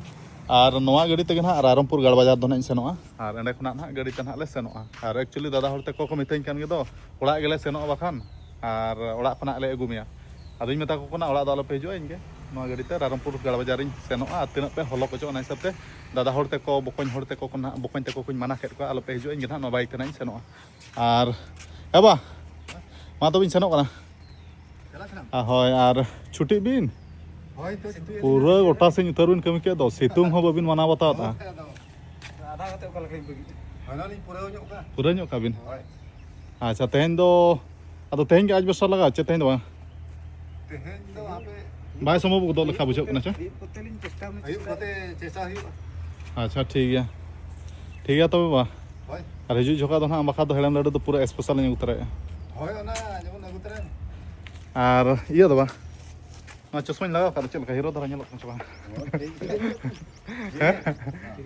ᱟᱨ ᱱᱚᱣᱟ ᱜᱟᱹᱰᱤ ᱛᱮᱜᱮ ᱱᱟᱦᱟᱜ ᱨᱟᱭᱨᱚᱝᱯᱩᱨ ᱜᱟᱲ ᱵᱟᱡᱟᱨ ᱫᱚ ᱱᱟᱦᱟᱜ ᱤᱧ ᱥᱮᱱᱚᱜᱼᱟ᱾ ᱟᱨ ᱮᱸᱰᱮ ᱠᱷᱚᱱᱟᱜ ᱱᱟᱦᱟᱜ ᱜᱟᱹᱰᱤ ᱛᱮ ᱱᱟᱦᱟᱜ ᱞᱮ ᱥᱮᱱᱚᱜᱼᱟ᱾ ᱟᱨ actually ᱫᱟᱫᱟ ᱦᱚᱲ ᱛᱮᱠᱚ ᱠᱚ ᱢᱤᱛᱟᱹᱧ ᱠᱟᱱ ᱜᱮ ᱫᱚ, ᱚᱲᱟᱜ ᱜᱮᱞᱮ ᱥᱮᱱᱚᱜᱼᱟ ᱵᱟᱠᱷᱟᱱ, ᱟᱨ ᱚᱲᱟᱜ ᱠᱷᱚᱱᱟᱜ ᱞᱮ ᱟᱹᱜᱩ ᱢᱮᱭᱟ᱾ ᱟᱫᱚᱧ ᱢᱮᱛᱟ ᱠᱚ ᱠᱟᱱᱟ, "ᱚᱲᱟᱜ ᱫᱚ ᱟᱞᱚᱯᱮ ᱦᱤᱡᱩᱜᱼᱟ, ᱤᱧ ᱜᱮ ᱱᱚᱣᱟ ᱜᱟᱹᱰᱤ ᱛᱮ ᱨᱟᱭᱨᱚᱝᱯᱩᱨ ᱜᱟᱲ ᱵᱟᱡᱟᱨᱤᱧ ᱥᱮᱱᱚᱜᱼᱟ, ᱟᱨ ᱛᱤᱱᱟᱹᱜ ᱯᱮ ᱦᱚᱞᱚ ᱠᱚᱪᱚᱜ ᱚᱱᱟ ᱦᱤᱥᱟᱹᱵ ᱛᱮ ᱫᱟᱫᱟ ᱦᱚᱲ ᱛᱮᱠᱚ, ᱵᱚᱠᱚᱧ ᱦᱚᱲ ᱛᱮᱠᱚ ᱠᱚ ᱱᱟᱦᱟᱜ, ᱵᱚᱠᱚᱧ ᱛᱮᱠᱚ ᱠᱚᱧ ᱢᱟᱱᱟ ᱠᱮᱫ ᱠᱚᱣᱟ, ᱟᱞᱚᱯᱮ ᱦᱤᱡᱩᱜᱼᱟ, ᱤᱧ ᱜᱮ ᱱᱟᱦᱟᱜ ᱱᱚᱣᱟ ᱵᱟᱭᱤᱠ ᱛᱮ ᱱᱟᱦᱟᱜ ᱤᱧ ᱥᱮᱱᱚᱜᱼᱟ᱾" ᱟᱨ ᱮ ᱵᱟ, ᱢᱟ ᱛᱚᱵᱮᱧ ᱥᱮᱱᱚᱜ ᱠᱟᱱᱟ᱾ ᱪᱟᱞᱟᱜ ᱠᱟᱱᱟᱢ? ᱟ, ᱦᱳᱭ, ᱟᱨ ᱪᱷᱩᱴᱤᱜ ᱵᱤᱱ᱾ ᱦᱳᱭ, ᱛᱚ, ᱪᱷᱩᱴᱤ ᱯᱩᱨᱟᱹ ᱟᱹᱞᱤᱧ᱾ ᱜᱚᱴᱟ ᱥᱮᱫ ᱩᱛᱟᱹᱨ ᱵᱤᱱ ᱠᱟᱹᱢᱤ ᱠᱮᱫ ᱫᱚ, ᱥᱤᱛᱩᱝ ᱦᱚᱸ ᱵᱟᱹᱵᱤᱱ ᱢᱟᱱᱟᱣ ᱵᱟᱛᱟᱣ ᱛᱟᱦᱮᱸ ᱮᱫᱟ᱾ ᱠᱟᱱᱟ᱾ ᱟᱫᱷᱟ ᱠᱟᱛᱮ ᱚᱠᱟ ᱞᱮᱠᱟᱧ ᱵᱟᱹᱜᱤ? ᱦᱳᱭ, ᱚᱱᱟ ᱞᱤᱧ ᱯᱩᱨᱟᱹᱣ ᱧᱚᱜ ᱠᱟᱜᱼᱟ᱾ ᱯᱩᱨᱟᱹᱣ ᱧᱚᱜ ᱠᱟᱜ ᱵᱤᱱ? ᱦᱳᱭ᱾ ᱟᱪᱪᱷᱟ, ᱛᱮᱦᱮᱧ ᱫᱚ, ᱟᱫᱚ ᱛᱮᱦᱮᱧ ᱜᱮ ᱟᱡᱽᱵᱮᱥᱴᱟᱨ ᱞᱟᱜᱟᱜᱼᱟ, ᱪᱮᱫ ᱛᱮᱦᱮᱧ ᱫᱚ ᱵᱟᱝ? ᱛᱮᱦᱮᱧ ᱫᱚ ᱦᱟᱯᱮ᱾ ᱵᱟᱭ ᱥᱚᱢᱵᱷᱚᱵ ᱜᱚᱫᱚᱜ ᱞᱮᱠᱟ ᱵᱩᱡᱷᱟᱹᱜ ᱠᱟᱱᱟ, ᱪᱮ? ᱟᱹᱭᱩᱵ ᱠᱚᱛᱮ ᱞᱤᱧ ᱪᱮᱥᱴᱟ ᱦᱩᱭᱩᱜᱼᱟ᱾ ᱟᱪᱪᱷᱟ, ᱴᱷᱤᱠ ᱜᱮᱭᱟ᱾ ᱴᱷᱤᱠ ᱜᱮᱭᱟ ᱛᱚᱵᱮ ᱵᱟ᱾ ᱦᱳᱭ᱾ ᱟᱨ ᱦᱤᱡᱩᱜ ᱡᱚᱠᱷᱚᱱ ᱫᱚ ᱱᱟᱦᱟᱜ ᱵᱟᱠᱷᱟᱡ ᱫᱚ ᱦᱮᱲᱮᱢ ᱞᱟᱹᱰᱩ ᱫᱚ ᱯᱩᱨᱟᱹ special ᱤᱧ ᱟᱹᱜᱩ ᱛᱚᱨᱟᱭᱟ᱾ ᱦᱳᱭ, ᱚᱱᱟ ᱡᱮᱢᱚᱱ ᱟᱹᱜᱩ ᱛᱚᱨᱟᱭ ᱢᱮ᱾ ᱟᱨ ᱤᱭᱟᱹ ᱫᱚ ᱵᱟ? ᱱᱚᱣᱟ ᱪᱚᱥᱢᱟᱧ ᱞᱟᱜᱟᱣ ᱠᱟᱫᱟ, ᱪᱮᱫ ᱞᱮᱠᱟ ᱦᱤᱨᱳ ᱫᱷᱟᱨᱟ ᱧᱮᱞᱚᱜ ᱠᱟᱱᱟ ᱥᱮ ᱵᱟᱝ? ᱦᱚᱸ, ᱴᱷᱤᱠ ᱜᱮᱭᱟ᱾ ᱦᱮᱸ?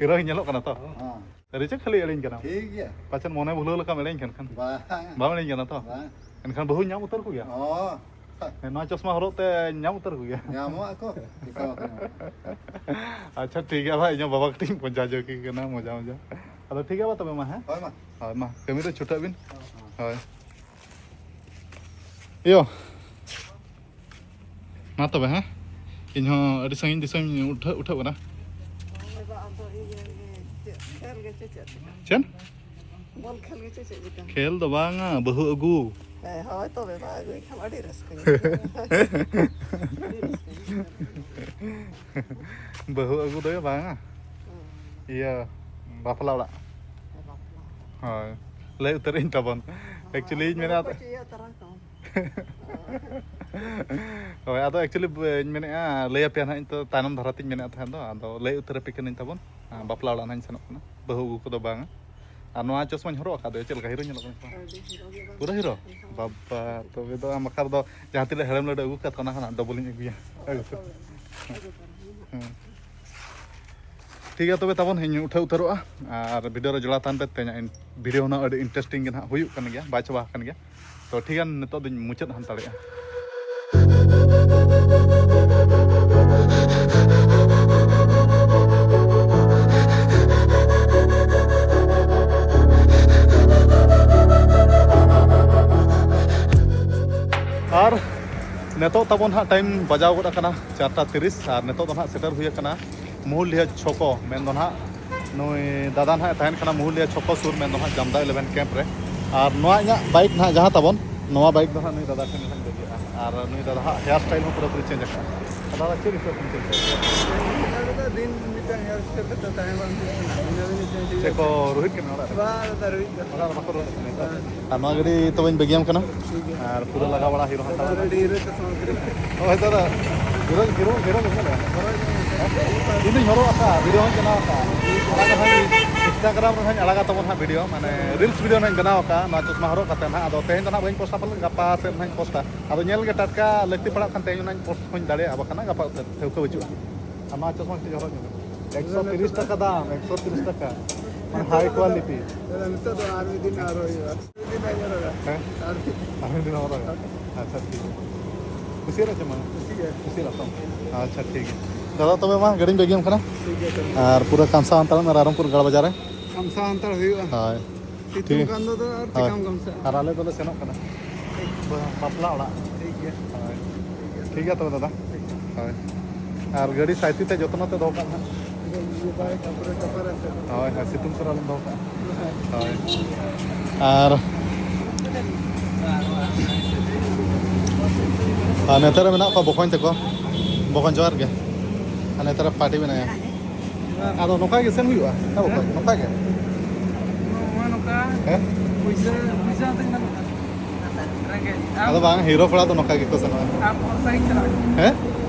ᱦᱤᱨᱳ ᱜᱮ ᱧᱮᱞᱚᱜ ᱠᱟᱱᱟ ᱛᱚ? ᱦᱚᱸ, ᱟᱹᱰᱤ ᱪᱮᱫ ᱠᱷᱟᱹᱞᱤ ᱮᱲᱮᱧ ᱠᱟᱱᱟ? ᱴᱷᱤᱠ ᱜᱮᱭᱟ᱾ ᱯᱟᱪᱮᱫ ᱢᱚᱱᱮ ᱵᱷᱩᱞᱟᱹᱣ ᱞᱮᱠᱟᱢ ᱮᱲᱮᱧ ᱠᱟᱱ ᱠᱷᱟᱱ᱾ ᱵᱟᱝ, ᱵᱟᱢ ᱮᱲᱮᱧ ᱠᱟᱱᱟ ᱛᱚ? ᱵᱟᱝ᱾ ᱮᱱᱠᱷᱟᱱ ᱵᱟᱹᱦᱩ ᱧᱟᱢ ᱩᱛᱟᱹᱨ ᱠᱚᱜᱮᱭᱟ? ᱦᱚᱸ, ᱦᱮᱸ, ᱱᱚᱣᱟ ᱪᱚᱥᱢᱟ ᱦᱚᱨᱚᱜ ᱛᱮ ᱧᱟᱢ ᱩᱛᱟᱹᱨ ᱠᱚᱜᱮᱭᱟ? ᱧᱟᱢᱚᱜ ᱟᱠᱚ᱾ ᱪᱤᱠᱟᱹ ᱵᱟᱠᱚ ᱧᱟᱢᱚᱜᱼᱟ? ᱟᱪᱪᱷᱟ, ᱴᱷᱤᱠ ᱜᱮᱭᱟ ᱵᱷᱟᱭ, ᱤᱧ ᱦᱚᱸ ᱵᱟᱵᱟ ᱠᱟᱹᱴᱤᱡ ᱤᱧ ᱢᱚᱡᱟ ᱦᱚᱪᱚ ᱠᱮ ᱠᱟᱱᱟ, ᱢᱚᱡᱟ ᱢᱚᱡᱟ᱾ ᱟᱫᱚ ᱴᱷᱤᱠ ᱜᱮᱭᱟ ᱵᱟ, ᱛᱚᱵᱮ ᱢᱟ, ᱦᱮᱸ? ᱦᱳᱭ ᱢᱟ᱾ ᱦᱳᱭ ᱢᱟ, ᱠᱟᱹᱢᱤ ᱨᱮ ᱪᱷᱩᱴᱟᱹᱜ ᱵᱤᱱ᱾ ᱦᱳᱭ᱾ ᱤᱭᱳ᱾ ᱢᱟ ᱛᱚᱵᱮ, ᱦᱮᱸ? ᱤᱧ ᱦᱚᱸ ᱟᱹᱰᱤ ᱥᱟᱺᱜᱤᱧ ᱫᱤᱥᱚᱢᱤᱧ ᱩᱴᱷᱟᱹ-, ᱩᱴᱷᱟᱹᱜ ᱠᱟᱱᱟ᱾ ᱦᱳᱭ ᱵᱟ, ᱟᱫᱚ ᱤᱭᱟᱹ ᱜᱮ, ᱪᱮᱫ ᱠᱷᱮᱞ ᱜᱮ ᱪᱮ ᱪᱮᱫ ᱞᱮᱠᱟ? ᱪᱮᱫ? ᱵᱚᱞ ᱠᱷᱮᱞ ᱜᱮ ᱪᱮ ᱪᱮᱫ ᱞᱮᱠᱟ? ᱠᱷᱮᱞ ᱫᱚ ᱵᱟᱝᱟ, ᱵᱟᱹᱦᱩ ᱟᱹᱜᱩ᱾ ᱦᱮᱸ, ᱦᱳᱭ ᱛᱚᱵᱮ ᱢᱟ ᱟᱹᱜᱩᱭ ᱠᱷᱟᱱ ᱟᱹᱰᱤ ᱨᱟᱹᱥᱠᱟᱹ᱾ ᱟᱹᱰᱤ ᱨᱟᱹᱥᱠᱟᱹ᱾ ᱵᱟᱹᱦᱩ ᱟᱹᱜᱩ ᱫᱚᱭᱟ ᱵᱟᱝᱟ᱾ ᱦᱩᱸ᱾ ᱤᱭᱟᱹ, ᱵᱟᱯᱞᱟ ᱚᱲᱟᱜ᱾ ᱦᱮᱸ, ᱵᱟᱯᱞᱟ᱾ ᱦᱳᱭ, ᱞᱟᱹᱭ ᱩᱛᱟᱹᱨ ᱟᱹᱧ ᱛᱟᱵᱚᱱ᱾ Actually ᱤᱧ ᱢᱮᱱᱟ ᱵᱟᱹᱦᱩ ᱠᱚ ᱪᱮᱫ ᱤᱭᱟᱹ ᱛᱟᱨᱟ ᱠᱚ? ᱦᱳᱭ, ᱟᱫᱚ actually ᱵᱟᱹᱧ ᱢᱮᱱᱮᱫᱼᱟ, ᱞᱟᱹᱭ ᱟᱯᱮᱭᱟ ᱱᱟᱦᱟᱜ ᱤᱧ ᱛᱚ ᱛᱟᱭᱱᱚᱢ ᱫᱷᱟᱨᱟ ᱛᱮᱧ ᱢᱮᱱᱮᱫ ᱛᱟᱦᱮᱸᱫ ᱫᱚ, ᱟᱫᱚ ᱞᱟᱹᱭ ᱩᱛᱟᱹᱨ ᱟᱯᱮ ᱠᱟᱹᱱᱟᱹᱧ ᱛᱟᱵᱚᱱ᱾ ᱟᱨ ᱵᱟᱯᱞᱟ ᱚᱲᱟᱜ ᱱᱟᱦᱟᱜ ᱤᱧ ᱥᱮᱱᱚᱜ ᱠᱟᱱᱟ, ᱵᱟᱹᱦᱩ ᱟᱹᱜᱩ ᱠᱚᱫᱚ ᱵᱟᱝᱟ᱾ ᱟᱨ ᱱᱚᱣᱟ ᱪᱚᱥᱢᱟᱧ ᱦᱚᱨᱚᱜ ᱟᱠᱟᱫ ᱫᱚ ᱪᱮᱫ ᱞᱮᱠᱟ ᱦᱤᱨᱳᱧ ᱧᱮᱞᱚᱜ ᱠᱟᱱᱟ ᱥᱮ ᱵᱟᱝ? ᱟᱹᱰᱤ ᱦᱤᱨᱳ ᱜᱮ ᱯᱩᱨᱟᱹ ᱦᱤᱨᱳ? ᱵᱟᱵᱟ, ᱛᱚᱵᱮ ᱫᱚ ᱟᱢ ᱵᱟᱠᱷᱨᱟ ᱫᱚ ᱡᱟᱦᱟᱸ ᱛᱤᱱᱟᱹᱜ ᱦᱮᱲᱮᱢ ᱞᱟᱹᱰᱩ ᱟᱹᱜᱩ ᱠᱟᱜ, ᱚᱱᱟ ᱠᱷᱚᱱᱟᱜ double ᱤᱧ ᱟᱹᱜᱩᱭᱟ᱾ ᱟᱹᱜᱩ ᱩᱛᱟᱹᱨ᱾ ᱦᱮᱸ᱾ ᱴᱷᱤᱠ ᱜᱮᱭᱟ, ᱛᱚᱵᱮ ᱛᱟᱵᱚᱱ ᱤᱧ ᱩᱴᱷᱟᱹᱣ ᱩᱛᱟᱹᱨᱚᱜᱼᱟ, ᱟᱨ video ᱨᱮ ᱡᱚᱲᱟᱣ ᱛᱟᱦᱮᱱ ᱯᱮ᱾ ᱛᱮᱦᱮᱧᱟᱜ video ᱦᱚᱸ ᱟᱹᱰᱤ interesting ᱜᱮ ᱱᱟᱦᱟᱜ ᱦᱩᱭᱩᱜ ᱠᱟᱱ ᱜᱮᱭᱟ, ᱵᱟᱭ ᱪᱟᱵᱟ ᱟᱠᱟᱱ ᱜᱮᱭᱟ᱾ ᱛᱚ ᱴᱷᱤᱠ ᱜᱮᱭᱟ, ᱱᱤᱛᱚᱜ ᱫᱚᱧ ᱢᱩᱪᱟᱹᱫ ᱦᱟᱛᱟᱲᱮᱜᱼᱟ᱾ ᱟᱨ ᱱᱤᱛᱚᱜ ᱛᱟᱵᱚᱱ ᱦᱟᱸᱜ time ᱵᱟᱡᱟᱣ ᱜᱚᱫ ᱟᱠᱟᱱᱟ ᱪᱟᱨᱴᱟ ᱛᱤᱨᱤᱥ, ᱟᱨ ᱱᱤᱛᱚᱜ ᱫᱚ ᱦᱟᱸᱜ ᱥᱮᱴᱮᱨ ᱦᱩᱭ ᱟᱠᱟᱱᱟ ᱢᱩᱦᱩᱞᱰᱤᱦᱟᱹ ᱪᱷᱚᱠᱚ, ᱢᱮᱱ ᱫᱚ ᱱᱟᱦᱟᱜ ᱱᱩᱭ ᱫᱟᱫᱟ ᱱᱟᱦᱟᱜ ᱮ ᱛᱟᱦᱮᱱ ᱠᱟᱱᱟ ᱢᱩᱦᱩᱞᱰᱤᱦᱟᱹ ᱪᱷᱚᱠᱚ ᱥᱩᱨ, ᱢᱮᱱ ᱫᱚ ᱱᱟᱦᱟᱜ ᱡᱟᱢᱫᱟ eleven camp ᱨᱮ᱾ ᱟᱨ ᱱᱚᱣᱟ ᱤᱧᱟᱹᱜ bike ᱱᱟᱦᱟᱜ ᱡᱟᱦᱟᱸ ᱛᱟᱵᱚᱱ, ᱱᱚᱣᱟ bike ᱫᱚ ᱱᱟᱦᱟᱜ ᱱᱩᱭ ᱫᱟᱫᱟ ᱴᱷᱮᱱ ᱜᱮ ᱱᱟᱦᱟᱜ ᱤᱧ ᱵᱟᱹᱜᱤᱭᱟᱜᱼᱟ᱾ ᱟᱨ ᱱᱩᱭ ᱫᱟᱫᱟ ᱦᱟᱸᱜ hair style ᱦᱚᱸ ᱯᱩᱨᱟᱹ ᱯᱩᱨᱤ change ᱟᱠᱟᱫᱼᱟ᱾ ᱫᱟᱫᱟ, ᱪᱮᱫ ᱦᱤᱥᱟᱹᱵ ᱛᱮᱢ change ᱟᱠᱟᱫᱼᱟ? ᱚᱱᱟ ᱫᱚ ᱫᱤᱱ ᱢᱤᱫᱴᱟᱝ hair style ᱛᱮ ᱛᱟᱦᱮᱸ ᱵᱟᱝ ᱦᱩᱭᱩᱜ ᱠᱟᱱᱟ᱾ ᱫᱤᱱᱟᱹᱢ ᱫᱤᱱ change ᱪᱮᱫ ᱦᱩᱭᱩᱜ ᱠᱚ ᱠᱟᱱᱟ᱾ ᱨᱳᱦᱤᱛ ᱠᱟᱱᱟ ᱚᱲᱟᱜ ᱨᱮ? ᱵᱟᱝ, ᱫᱟᱫᱟ ᱨᱳᱦᱤᱛ ᱫᱚ᱾ ᱚᱲᱟᱜ ᱨᱮ ᱵᱟᱠᱚ ᱨᱳᱦᱤᱛ ᱠᱟᱱᱟ? ᱵᱟᱝ᱾ ᱟᱨ ᱱᱚᱣᱟ ᱜᱟᱹᱰᱤ ᱛᱚᱵᱮᱧ ᱵᱟᱹᱜᱤᱭᱟᱢ ᱠᱟᱱᱟ᱾ ᱴᱷᱤᱠ ᱜᱮᱭᱟ᱾ ᱟᱨ ᱯᱩᱨᱟᱹ ᱞᱟᱜᱟ ᱵᱟᱲᱟ ᱦᱩᱭᱩᱜ ᱨᱮᱦᱚᱸ ᱫᱟᱫᱟ ᱨᱮᱰᱤ ᱨᱮ ᱪᱚᱥᱢᱟ ᱠᱤᱨᱤᱧ᱾ ᱦᱳᱭ ᱫᱟᱫᱟ᱾ ᱦᱤᱨᱳ ᱦᱤᱨᱳ ᱦᱤᱨᱳ ᱵᱟᱹᱵᱩ ᱞᱮ᱾ ᱤᱧ ᱫᱩᱧ ᱦᱚᱨᱚᱜ ᱟᱠᱟᱫ, ᱵᱷᱤᱰᱤᱭᱳ ᱦᱚᱸᱧ ᱵᱮᱱᱟᱣ ᱟᱠᱟᱫ᱾ ᱚᱱᱟ ᱠᱚ ᱦᱟᱸᱜ ᱤᱱᱥᱴᱟᱜᱨᱟᱢ ᱨᱮ ᱦᱟᱸᱜ ᱟᱲᱟᱜᱟ ᱛᱟᱵᱚᱱ ᱦᱟᱸᱜ ᱵᱷᱤᱰᱤᱭᱳ, ᱢᱟᱱᱮ ᱨᱤᱞᱥ ᱵᱷᱤᱰᱤᱭᱳ ᱦᱟᱸᱜ ᱵᱮᱱᱟᱣ ᱟᱠᱟᱫ ᱱᱚᱣᱟ ᱪᱚᱥᱢᱟ ᱦᱚᱨᱚᱜ ᱠᱟᱛᱮ ᱦᱟᱸᱜ᱾ ᱟᱫᱚ ᱛᱮᱦᱮᱧ ᱫᱚ ᱦᱟᱸᱜ ᱵᱟᱹᱧ ᱯᱳᱥᱴᱟ ᱯᱟᱞᱮ, ᱜᱟᱯᱟ ᱥᱮᱫ ᱦᱟᱸᱜ ᱯᱳᱥᱴᱟ᱾ ᱟᱫᱚ ᱧᱮᱞ ᱜᱮ ᱴᱟᱴᱠᱟ ᱞᱟᱹᱠᱛᱤ ᱯᱟᱲᱟᱜ ᱠᱷᱟᱱ ᱛᱮᱦᱮᱧ ᱚᱱᱟᱧ ᱯᱳᱥᱴ ᱦᱚᱸᱧ ᱫᱟᱲᱮᱭᱟᱜᱼᱟ, ᱵᱟᱠᱷᱟᱱ ᱜᱟᱯᱟ ᱩᱛᱟᱹᱨ ᱴᱷᱟᱹᱣᱠᱟᱹ ᱵᱟᱹᱪᱩᱜᱼᱟ᱾ ᱟᱨ ᱱᱚᱣᱟ ᱪᱚᱥᱢᱟ ᱠᱟᱹᱴᱤᱡ ᱦᱚᱨᱚᱜ ᱧᱚᱜ ᱢᱮ᱾ ᱮᱠᱥᱚ ᱛᱤᱨᱤᱥ ᱴᱟᱠᱟ ᱫᱟᱢ, ᱮᱠᱥᱚ ᱛᱤᱨᱤᱥ ᱴᱟᱠᱟ᱾ ᱢᱟᱱᱮ ᱦᱟᱭ ᱠᱳᱣᱟᱞᱤᱴᱤ᱾ ᱫᱟᱫᱟ, ᱱᱤᱛᱚᱜ ᱫᱚ ᱟᱨ ᱢᱤᱫ ᱫᱤᱱ ᱟᱨ ᱦᱩᱭᱩᱜᱼᱟ᱾ ᱦᱮᱸ? ᱟᱨ ᱢᱤᱫ ᱫᱤᱱ᱾ ᱟᱨ ᱢᱤᱫ ᱫᱤᱱ ᱦᱚᱨᱚᱜᱟ᱾ ᱟᱪᱪᱷᱟ, ᱴᱷᱤᱠ ᱜᱮᱭᱟ᱾ ᱠᱩᱥᱤᱭᱟᱫᱟ ᱪᱮ ᱵᱟᱝ? ᱠᱩᱥᱤᱭᱟᱜ᱾ ᱠᱩᱥᱤᱭᱟᱜ ᱛᱚ? ᱟᱪᱪᱷᱟ, ᱴᱷᱤᱠ ᱜᱮᱭᱟ᱾ ᱫᱟᱫᱟ, ᱛᱚᱵᱮ ᱢᱟ ᱜᱟᱹᱰᱤᱧ ᱵᱟᱹᱜᱤᱭᱟᱢ ᱠᱟᱱᱟ᱾ ᱴᱷᱤᱠ ᱜᱮᱭᱟ, ᱛᱚᱵᱮ᱾ ᱟᱨ ᱯᱩᱨᱟᱹ ᱠᱟᱢᱥᱟ ᱦᱟᱛᱟᱲ ᱢᱮ ᱨᱟᱭᱨᱚᱝᱯᱩᱨ ᱜᱟᱲ ᱵᱟᱡᱟᱨ ᱨᱮ᱾ ᱠᱟᱢᱥᱟ ᱦᱟᱛᱟᱲ ᱦᱩᱭᱩᱜᱼᱟ᱾ ᱦᱳᱭ᱾ ᱥᱤᱛᱩᱝ ᱴᱷᱤᱠ᱾ ᱠᱟᱱ ᱫᱚ ᱟᱨ ᱦᱳᱭ᱾ ᱪᱮᱠᱟᱢ ᱠᱟᱢᱥᱟᱜᱼᱟ? ᱟᱨ ᱟᱞᱮ ᱫᱚᱞᱮ ᱥᱮᱱᱚᱜ ᱠᱟᱱᱟ ᱵᱟᱯᱞᱟ ᱚᱲᱟᱜ᱾ ᱴᱷᱤᱠ ᱜᱮᱭᱟ᱾ ᱦᱳᱭ᱾ ᱴᱷᱤᱠ ᱜᱮᱭᱟ ᱛᱚᱵᱮ ᱫᱟᱫᱟ᱾ ᱦᱳᱭ᱾ ᱟᱨ ᱜᱟᱹᱰᱤ ᱥᱟᱭᱛᱤ ᱛᱮ ᱡᱚᱛᱱᱚ ᱛᱮ ᱫᱚᱦᱚ ᱠᱟᱜ ᱢᱮ᱾ ᱤᱭᱟᱹ ᱵᱟᱭ ᱛᱟᱯᱚᱨᱮ ᱠᱟᱯᱟᱨ ᱟᱥᱮ᱾ ᱦᱳᱭ, ᱦᱳᱭ, ᱥᱤᱛᱩᱝ ᱠᱚᱨᱮ ᱟᱞᱚᱢ ᱫᱚᱦᱚ ᱠᱟᱜᱼᱟ᱾ ᱦᱳᱭ᱾ ᱟᱨ, ᱟᱨ ᱱᱮᱛᱟᱨ ᱨᱮ ᱢᱮᱱᱟᱜ ᱠᱚᱣᱟ ᱵᱚᱠᱚᱧ ᱛᱟᱠᱚ, ᱵᱚᱠᱚᱧ ᱡᱚᱦᱟᱨ ᱜᱮ᱾ ᱟᱨ ᱱᱮᱛᱟᱨ ᱨᱮ ᱯᱟᱨᱴᱤ ᱢᱮᱱᱟᱭᱟ᱾ ᱟᱫᱚ ᱱᱚᱝᱠᱟ ᱜᱮ ᱥᱮᱱ ᱦᱩᱭᱩᱜᱼᱟ? ᱦᱮᱸ ᱵᱚᱠᱚᱧ, ᱱᱚᱝᱠᱟ ᱜᱮ? ᱱᱚᱣᱟ ᱱᱚᱝᱠᱟ ᱦᱮᱸ? ᱯᱩᱭᱥᱟᱹ, ᱯᱩᱭᱥᱟᱹ ᱟᱛᱮᱧ ᱵᱟᱹᱱᱩᱜᱼᱟ᱾ ᱨᱮᱸᱜᱮᱡ᱾ ᱟᱢ ᱟᱫᱚ ᱵᱟᱝ, ᱦᱤᱨᱳ ᱠᱚᱲᱟ ᱫᱚ ᱱᱚᱝᱠᱟ ᱜᱮᱠᱚ ᱥᱮᱱᱚᱜᱼᱟ᱾ ᱟᱢ ᱵᱷᱚᱨᱥᱟ ᱜᱤᱧ ᱪᱟᱞᱟᱜᱼᱟ᱾ ᱦᱮᱸ?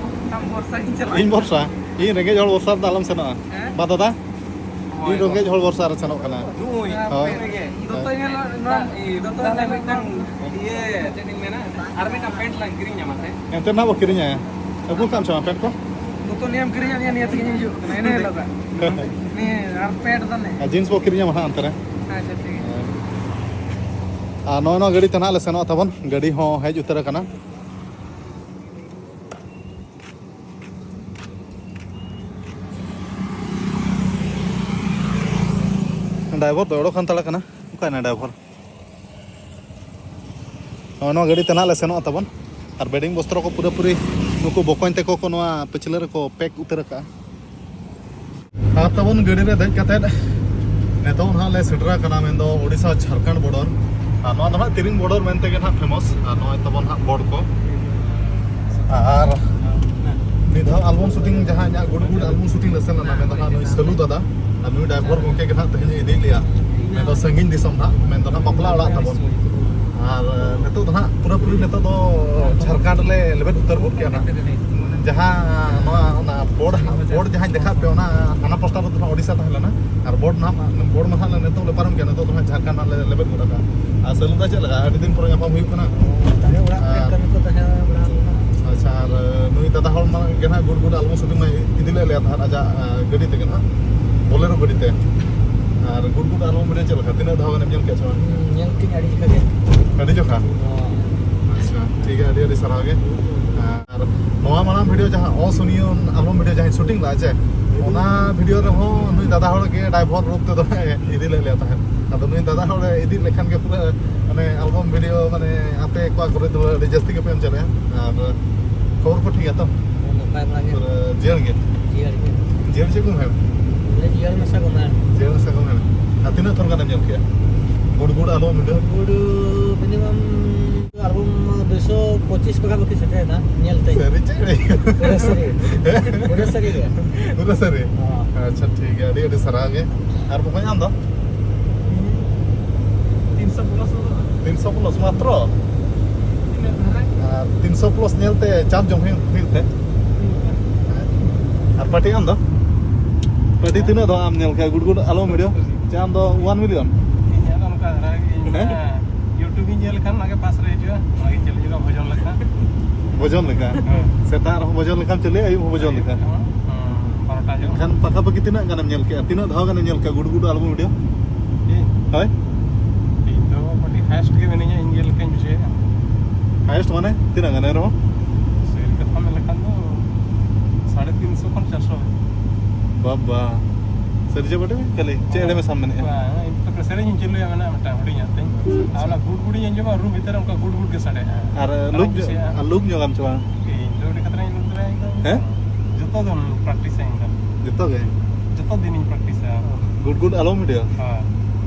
ᱟᱢ ᱵᱷᱚᱨᱥᱟ ᱜᱤᱧ ᱪᱟᱞᱟᱜᱼᱟ᱾ ᱤᱧ ᱵᱷᱚᱨᱥᱟ? ᱤᱧ ᱨᱮᱸᱜᱮᱡ ᱦᱚᱲ ᱵᱷᱚᱨᱥᱟ ᱨᱮᱫᱚ ᱟᱞᱚᱢ ᱥᱮᱱᱚᱜᱼᱟ᱾ ᱦᱮᱸ? ᱵᱟ ᱫᱟᱫᱟ? ᱦᱳᱭ, ᱤᱧ ᱨᱮᱸᱜᱮᱡ ᱦᱚᱲ ᱵᱷᱚᱨᱥᱟ ᱨᱮ ᱥᱮᱱᱚᱜ ᱠᱟᱱᱟ᱾ ᱱᱩᱭ᱾ ᱦᱳᱭ᱾ ᱫᱚᱛᱚ ᱧᱮᱞ ᱱᱚᱣᱟ, ᱫᱚᱛᱚ ᱧᱮᱞ ᱢᱤᱫᱴᱟᱝ ᱤᱭᱟᱹ, ᱪᱮᱫ ᱤᱧ ᱢᱮᱱᱟ? ᱟᱨ ᱢᱤᱫᱴᱟᱝ ᱯᱮᱱᱴ ᱞᱟᱝ ᱠᱤᱨᱤᱧ ᱧᱟᱢᱟ ᱥᱮ? ᱮᱱᱛᱮ ᱱᱟᱜ ᱵᱚ ᱠᱤᱨᱤᱧᱟ᱾ ᱟᱹᱜᱩ ᱠᱟᱜ ᱟᱢ ᱥᱮ ᱵᱟᱝ ᱯᱮᱱᱴ ᱠᱚ? ᱫᱚᱛᱚ ᱱᱤᱭᱟᱹᱢ ᱠᱤᱨᱤᱧᱟ, ᱱᱤᱭᱟᱹ, ᱱᱤᱭᱟᱹ ᱛᱮᱜᱮᱧ ᱦᱤᱡᱩᱜ ᱠᱟᱱᱟ᱾ ᱤᱱᱟᱹ ᱦᱤᱞᱳᱜ ᱫᱚ᱾ ᱱᱤᱭᱟᱹ ᱟᱨ ᱯᱮᱱᱴ ᱫᱚ ᱱᱤᱭᱟᱹ᱾ ᱟᱨ ᱡᱤᱱᱥ ᱵᱚ ᱠᱤᱨᱤᱧᱟ ᱱᱟᱦᱟᱜ ᱚᱱᱛᱮ ᱨᱮ᱾ ᱟᱪᱪᱷᱟ, ᱴᱷᱤᱠ ᱜᱮᱭᱟ᱾ ᱟᱨ ᱱᱚᱜᱼᱚᱭ ᱱᱚᱣᱟ ᱜᱟᱹᱰᱤ ᱛᱮ ᱱᱟᱦᱟᱜ ᱞᱮ ᱥᱮᱱᱚᱜ ᱛᱟᱵᱚᱱ᱾ ᱜᱟᱹᱰᱤ ᱦᱚᱸ ᱦᱮᱡ ᱩᱛᱟᱹᱨ ᱟᱠᱟᱱᱟ᱾ ᱰᱟᱭᱵᱷᱟᱨ ᱫᱚ ᱚᱰᱚᱠ ᱦᱟᱱᱛᱟᱲ ᱠᱟᱱᱟ᱾ ᱚᱠᱟᱭᱮᱱᱟ ᱰᱟᱭᱵᱷᱟᱨ? ᱱᱚᱜᱼᱚ ᱱᱚᱣᱟ ᱜᱟᱹᱰᱤ ᱛᱮ ᱱᱟᱦᱟᱜ ᱞᱮ ᱥᱮᱱᱚᱜᱼᱟ ᱛᱟᱵᱚᱱ᱾ ᱟᱨ ᱵᱮᱰᱤᱝ ᱵᱚᱥᱛᱨᱚ ᱠᱚ ᱯᱩᱨᱟᱹᱯᱩᱨᱤ ᱱᱩᱠᱩ ᱵᱚᱠᱚᱧ ᱛᱟᱠᱚ ᱠᱚ ᱱᱚᱣᱟ ᱯᱟᱹᱪᱷᱞᱟᱹ ᱨᱮᱠᱚ ᱯᱮᱠ ᱩᱛᱟᱹᱨ ᱟᱠᱟᱜᱼᱟ᱾ ᱟᱨ ᱛᱟᱵᱚᱱ ᱜᱟᱹᱰᱤ ᱨᱮ ᱫᱮᱡ ᱠᱟᱛᱮᱫ ᱱᱤᱛᱚᱜ ᱱᱟᱦᱟᱜ ᱞᱮ ᱥᱮᱴᱮᱨ ᱟᱠᱟᱱᱟ, ᱢᱮᱱᱫᱚ ᱳᱰᱤᱥᱟ ᱡᱷᱟᱲᱠᱷᱚᱸᱰ ᱵᱚᱰᱚᱨ᱾ ᱟᱨ ᱱᱚᱣᱟ ᱫᱚ ᱱᱟᱦᱟᱜ ᱛᱤᱨᱤᱝ ᱵᱚᱰᱚᱨ ᱢᱮᱱᱛᱮ ᱜᱮ ᱱᱟᱦᱟᱜ ᱯᱷᱮᱢᱟᱥ᱾ ᱟᱨ ᱱᱚᱜᱼᱚᱭ ᱛᱟᱵᱚᱱ ᱱᱟᱦᱟᱜ ᱵᱳᱨᱰ ᱠᱚ᱾ ᱟᱨ ᱢᱤᱫ ᱫᱷᱟᱣ ᱟᱞᱵᱚᱢ ᱥᱩᱴᱤᱝ, ᱡᱟᱦᱟᱸ ᱤᱧᱟᱹᱜ ᱜᱩᱰ ᱜᱩᱰ ᱟᱞᱵᱚᱢ ᱥᱩᱴᱤᱝ ᱞᱮ ᱥᱮᱱ ᱞᱮᱱᱟ, ᱢᱮᱱᱫᱚ ᱱᱟᱦᱟᱜ ᱱᱩᱭ ᱥᱟᱹᱞᱩ ᱫᱟᱫᱟ, ᱟᱨ ᱱᱩᱭ ᱰᱟᱭᱵᱷᱚᱨ ᱜᱚᱢᱠᱮ ᱜᱮ ᱱᱟᱦᱟᱜ ᱛᱮᱦᱮᱧ ᱮ ᱤᱫᱤᱭᱮᱫ ᱞᱮᱭᱟ᱾ ᱢᱮᱱᱫᱚ ᱥᱟᱺᱜᱤᱧ ᱫᱤᱥᱚᱢ ᱱᱟᱦᱟᱜ, ᱢᱮᱱᱫᱚ ᱱᱟᱦᱟᱜ ᱵᱟᱯᱞᱟ ᱚᱲᱟᱜ ᱛᱟᱵᱚᱱ᱾ ᱟᱨ ᱱᱤᱛᱚᱜ ᱫᱚ ᱱᱟᱦᱟᱜ ᱯᱩᱨᱟᱹᱯᱩᱨᱤ ᱱᱤᱛᱚᱜ ᱫᱚ ᱡᱷᱟᱲᱠᱷᱚᱸᱰ ᱞᱮ ᱞᱮᱵᱮᱫ ᱩᱛᱟᱹᱨ ᱜᱚᱫ ᱠᱮᱜᱼᱟ ᱱᱟᱦᱟᱜ᱾ ᱡᱟᱦᱟᱸ ᱱᱚᱣᱟ ᱚᱱᱟ ᱵᱳᱨᱰ, ᱵᱳᱨᱰ ᱡᱟᱦᱟᱸᱧ ᱫᱮᱠᱷᱟᱣᱟᱫ ᱯᱮ, ᱚᱱᱟ ᱦᱟᱱᱟ ᱯᱟᱥᱴᱟ ᱨᱮᱫᱚ ᱱᱟᱦᱟᱜ ᱳᱰᱤᱥᱟ ᱛᱟᱦᱮᱸ ᱞᱮᱱᱟ, ᱟᱨ ᱵᱳᱨᱰ ᱱᱟᱦᱟᱜ, ᱵᱳᱨᱰ ᱢᱟ ᱱᱟᱦᱟᱜ ᱱᱤᱛᱚᱜ ᱞᱮ ᱯᱟᱨᱚᱢ ᱠᱮᱜᱼᱟ, ᱱᱤᱛᱚᱜ ᱫᱚ ᱱᱟᱦᱟᱜ ᱡᱷᱟᱲᱠᱷᱚᱸᱰ ᱱᱟᱦᱟᱜ ᱞᱮ ᱞᱮᱵᱮᱫ ᱜᱚᱫ ᱟᱠᱟᱫᱼᱟ᱾ ᱟᱨ ᱥᱟᱹᱞᱩ ᱫᱟ ᱪᱮᱫ ᱞᱮᱠᱟ? ᱟᱹᱰᱤ ᱫᱤᱱ ᱯᱚᱨᱮ ᱧᱟᱯᱟᱢ ᱦᱩᱭᱩᱜ ᱠᱟᱱᱟ᱾ ᱛᱟᱦᱞᱮ ᱚᱲᱟᱜ ᱨᱮ ᱟᱨ ᱠᱟᱹᱢᱤ ᱠᱚ ᱛᱟᱦᱮᱸ ᱵᱟᱲᱟ ᱞᱮᱱᱟ᱾ ᱟᱪᱪᱷᱟ, ᱟᱨ ᱱᱩᱭ ᱫᱟᱫᱟ ᱦᱚᱲ ᱢᱟ ᱜᱮ ᱱᱟᱦᱟᱜ ᱜᱩᱰ ᱜᱩᱰ ᱟᱞᱵᱚᱢ ᱥᱩᱴᱤᱝ ᱢᱟ ᱤᱫᱤ ᱞᱮᱫ ᱞᱮᱭᱟ ᱱᱟᱦᱟᱜ ᱟᱡᱟᱜ, ᱟᱸ, ᱜᱟᱹᱰᱤ ᱛᱮᱜᱮ ᱱᱟᱦᱟᱜ, ᱵᱳᱞᱮᱨᱳ ᱜᱟᱹᱰᱤ ᱛᱮ᱾ ᱟᱨ ᱜᱩᱰ ᱜᱩᱰ ᱟᱞᱵᱚᱢ ᱵᱷᱤᱰᱤᱭᱳ ᱪᱮᱫ ᱞᱮᱠᱟ? ᱛᱤᱱᱟᱹᱜ ᱫᱷᱟᱣ ᱜᱟᱱᱮᱢ ᱧᱮᱞ ᱠᱮᱫ ᱪᱚᱝ? ᱦᱩᱸ, ᱧᱮᱞ ᱠᱤᱫᱟᱹᱧ ᱟᱹᱰᱤ ᱡᱚᱠᱷᱟ ᱜᱮ᱾ ᱟᱹᱰᱤ ᱡᱚᱠᱷᱟ? ᱦᱚᱸ᱾ ᱟᱪᱪᱷᱟ, ᱴᱷᱤᱠ ᱜᱮᱭᱟ, ᱟᱹᱰᱤ ᱟᱹᱰᱤ ᱥᱟᱨᱦᱟᱣ ᱜᱮ᱾ ᱟᱨ ᱱᱚᱣᱟ ᱢᱟᱲᱟᱝ ᱵᱷᱤᱰᱤᱭᱳ ᱡᱟᱦᱟᱸ ᱚᱥᱩᱱᱤᱭᱚᱱ ᱟᱞᱵᱚᱢ ᱵᱷᱤᱰᱤᱭᱳ ᱡᱟᱦᱟᱸᱧ ᱥᱩᱴᱤᱝ ᱞᱮᱫᱼᱟ ᱪᱮ, ᱚᱱᱟ ᱵᱷᱤᱰᱤᱭᱳ ᱨᱮᱦᱚᱸ ᱱᱩᱭ ᱫᱟᱫᱟ ᱦᱚᱲ ᱜᱮ ᱰᱨᱟᱭᱵᱷᱟᱨ ᱨᱩᱯ ᱛᱮᱫᱚ ᱤᱫᱤ ᱞᱮᱫ ᱞᱮᱭᱟ ᱛᱟᱦᱮᱸᱫ᱾ ᱟᱫᱚ ᱱᱩᱭ ᱫᱟᱫᱟ ᱦᱚᱲ ᱤᱫᱤ ᱞᱮᱠᱷᱟᱱ ᱜᱮ ᱯᱩᱨᱟᱹ ᱢᱟᱱᱮ ᱟᱞᱵᱚᱢ ᱵᱷᱤᱰᱤᱭᱳ ᱢᱟᱱᱮ ᱟᱯᱮ ᱠᱚᱣᱟᱜ ᱠᱚᱨᱮ ᱫᱚ ᱟᱹᱰᱤ ᱡᱟᱹᱥᱛᱤ ᱜᱮᱯᱮ ᱮᱢ ᱪᱟᱞᱟᱜᱼᱟ᱾ ᱟᱨ ᱠᱷᱚᱵᱚᱨ ᱠᱚ ᱴᱷᱤᱠ ᱜᱮᱭᱟ ᱛᱚ? ᱱᱟᱯᱟᱭ ᱵᱟᱲᱟ ᱜᱮ᱾ ᱯᱩᱨᱟᱹ ᱡᱤᱭᱟᱹᱲ ᱜᱮ? ᱡᱤᱭᱟᱹᱲ ᱜᱮ᱾ ᱡᱤᱭᱟᱹᱲ ᱪᱮᱫ ᱠᱚ ᱢᱮᱱᱟ? ᱵᱚᱞᱮ ᱡᱤᱭᱟᱹᱲ ᱢᱮᱥᱟ ᱠᱚ ᱢᱮᱱᱟ᱾ ᱡᱤᱭᱟᱹᱲ ᱢᱮᱥᱟ ᱠᱚ ᱢᱮᱱᱟ᱾ ᱟᱨ ᱛᱤᱱᱟᱹᱜ ᱛᱷᱚᱨ ᱜᱟᱱᱮᱢ ᱧᱮᱞ ᱠᱮᱜᱼᱟ good good album video? Good minimum album ᱫᱩᱭᱥᱚ ᱯᱚᱸᱪᱤᱥ ᱯᱟᱠᱟ ᱯᱟᱠᱤ ᱥᱮᱴᱮᱨ ᱮᱱᱟ ᱧᱮᱞ ᱛᱮ᱾ ᱥᱟᱹᱨᱤ ᱪᱮ? ᱯᱩᱨᱟᱹ ᱥᱟᱹᱨᱤ᱾ ᱯᱩᱨᱟᱹ ᱥᱟᱹᱨᱤ ᱜᱮ᱾ ᱯᱩᱨᱟᱹ ᱥᱟᱹᱨᱤ? ᱦᱚᱸ᱾ ᱟᱪᱪᱷᱟ, ᱴᱷᱤᱠ ᱜᱮᱭᱟ, ᱟᱹᱰᱤ ᱟᱹᱰᱤ ᱥᱟᱨᱦᱟᱣ ᱜᱮ᱾ ᱟᱨ ᱵᱚᱠᱚᱧ ᱟᱢ ᱫᱚ? ᱛᱤᱱᱥᱚ ᱯᱞᱟᱥ ᱦᱩᱭᱩᱜᱼᱟ᱾ ᱛᱤᱱᱥᱚ ᱯᱞᱟᱥ ᱢᱟᱛᱨᱚ? ᱛᱤᱱᱟᱹᱜ ᱫᱷᱟᱨᱟ? ᱟᱨ ᱛᱤᱱᱥᱚ ᱯᱞᱟᱥ ᱧᱮᱞᱛᱮ ᱪᱟᱯ ᱡᱚᱢ ᱦᱩᱭᱩᱜ, ᱦᱩᱭᱩᱜ ᱛᱮ? ᱦᱩᱭᱩᱜᱼᱟ᱾ ᱟᱨ ᱯᱟᱴᱤ ᱟᱢ ᱫᱚ? ᱯᱟᱴᱤ ᱛᱤᱱᱟᱹᱜ ᱫᱷᱟᱣ ᱟᱢ ᱧᱮᱞ ᱠᱮᱜᱼᱟ ᱜᱩᱰ ᱜᱩᱰ ᱟᱞᱵᱚᱢ ᱵᱷᱤᱰᱤᱭᱳ? ᱪᱮ ᱟᱢ ᱫᱚ ᱚᱣᱟᱱ ᱢᱤᱞᱤᱭᱚᱱ? ᱤᱧᱟᱹᱜ ᱫᱚ ᱱᱚᱝᱠᱟ ᱫᱷᱟᱨᱟ ᱜᱮ, ᱤᱧ ᱦᱮᱸ? ᱢᱟ YouTube ᱤᱧ ᱧᱮᱞ ᱞᱮᱠᱷᱟᱱ ᱚᱱᱟ ᱜᱮ ᱯᱟᱥ ᱨᱮ ᱦᱤᱡᱩᱜᱼᱟ, ᱚᱱᱟ ᱜᱮ ᱪᱮᱫ ᱞᱮᱠᱟ ᱵᱷᱚᱡᱚᱱ ᱞᱮᱠᱟ᱾ ᱵᱷᱚᱡᱚᱱ ᱞᱮᱠᱟ? ᱦᱮᱸ᱾ ᱥᱮᱛᱟᱜ ᱨᱮᱦᱚᱸ ᱵᱷᱚᱡᱚᱱ ᱞᱮᱠᱟᱢ ᱪᱟᱹᱞᱩᱭᱟ, ᱟᱹᱭᱩᱵ ᱦᱚᱸ ᱵᱷᱚᱡᱚᱱ ᱞᱮᱠᱟ? ᱦᱮᱸ, ᱦᱮᱸ, ᱵᱟᱨᱚᱴᱟ ᱡᱚᱢ᱾ ᱮᱱᱠᱷᱟᱱ ᱯᱟᱠᱟ ᱯᱟᱠᱤ ᱛᱤᱱᱟᱹᱜ ᱜᱟᱱᱮᱢ ᱧᱮᱞ ᱠᱮᱜᱼᱟ? ᱛᱤᱱᱟᱹᱜ ᱫᱷᱟᱣ ᱜᱟᱱᱮᱢ ᱧᱮᱞ ᱠᱮᱜᱼᱟ ᱜᱩᱰ ᱜᱩᱰ ᱟᱞᱵᱚᱢ ᱵᱷᱤᱰᱤᱭᱳ? ᱤᱧ? ᱦᱳᱭ᱾ ᱤᱧ ᱫᱚ ᱠᱟᱹᱴᱤᱡ ᱯᱷᱟᱥᱴ ᱜᱮ ᱢᱤᱱᱟᱹᱧᱟ, ᱤᱧ ᱧᱮᱞ ᱞᱮᱠᱟᱧ ᱵᱩᱡᱷᱟᱹᱣᱮᱫᱼᱟ᱾ ᱦᱟᱭᱮᱥᱴ ᱢᱟᱱᱮ ᱛᱤᱱᱟᱹᱜ ᱜᱟᱱ ᱮᱱ ᱨᱮᱦᱚᱸ? ᱥᱟᱹᱨᱤ ᱠᱟᱛᱷᱟ ᱢᱮᱱ ᱞᱮᱠᱷᱟᱱ ᱫᱚ ᱥᱟᱲᱮ ᱛᱤᱱᱥᱚ ᱠᱷᱚᱱ ᱪᱟᱨᱥᱚ᱾ ᱵᱟᱵᱟ, ᱥᱟᱹᱨᱤ ᱪᱮ ᱵᱚᱴᱮ? ᱠᱷᱟᱹᱞᱤ ᱪᱮᱫ ᱮᱲᱮ ᱢᱮᱥᱟᱢ ᱢᱮᱱᱮᱫᱼᱟ? ᱵᱟᱝ, ᱤᱧ ᱫᱚ ᱥᱮᱨᱮᱧ ᱤᱧ ᱪᱟᱹᱞᱩᱭᱟ, ᱢᱮᱱᱟᱜᱼᱟ ᱢᱤᱫᱴᱟᱝ ᱦᱩᱰᱤᱧᱟᱜ ᱛᱤᱧ᱾ ᱟᱨ ᱚᱱᱟ ᱜᱩᱰ ᱜᱩᱰᱤᱧ ᱟᱸᱡᱚᱢᱟ, ᱨᱩᱢ ᱵᱷᱤᱛᱟᱹᱨ ᱨᱮ ᱚᱱᱠᱟ ᱜᱩᱰ ᱜᱩᱰ ᱜᱮ ᱥᱟᱰᱮᱜᱼᱟ᱾ ᱟᱨ ᱟᱨ ᱞᱩᱠ ᱵᱩᱡᱷᱟᱹᱜᱼᱟ᱾ ᱟᱨ ᱞᱩᱠ ᱧᱚᱜᱟᱢ ᱪᱚᱣᱟ? ᱤᱧ ᱫᱚ ᱟᱹᱰᱤ ᱠᱷᱟᱛᱨᱟᱧ ᱞᱩᱠ ᱫᱟᱲᱮᱭᱟᱜᱼᱟ ᱤᱧ ᱫᱚ᱾ ᱦᱮᱸ? ᱡᱚᱛᱚ ᱫᱚ ᱯᱨᱮᱠᱴᱤᱥᱟ ᱤᱧ ᱫᱚ᱾ ᱡᱚᱛᱚ ᱜᱮ? ᱡᱚᱛᱚ ᱫᱤᱱᱤᱧ ᱯᱨᱮᱠᱴᱤᱥᱟ᱾ ᱜᱩᱰ ᱜᱩᱰ ᱟᱞᱚᱢ ᱵᱷᱤᱰᱤᱭᱳ? ᱦᱳᱭ᱾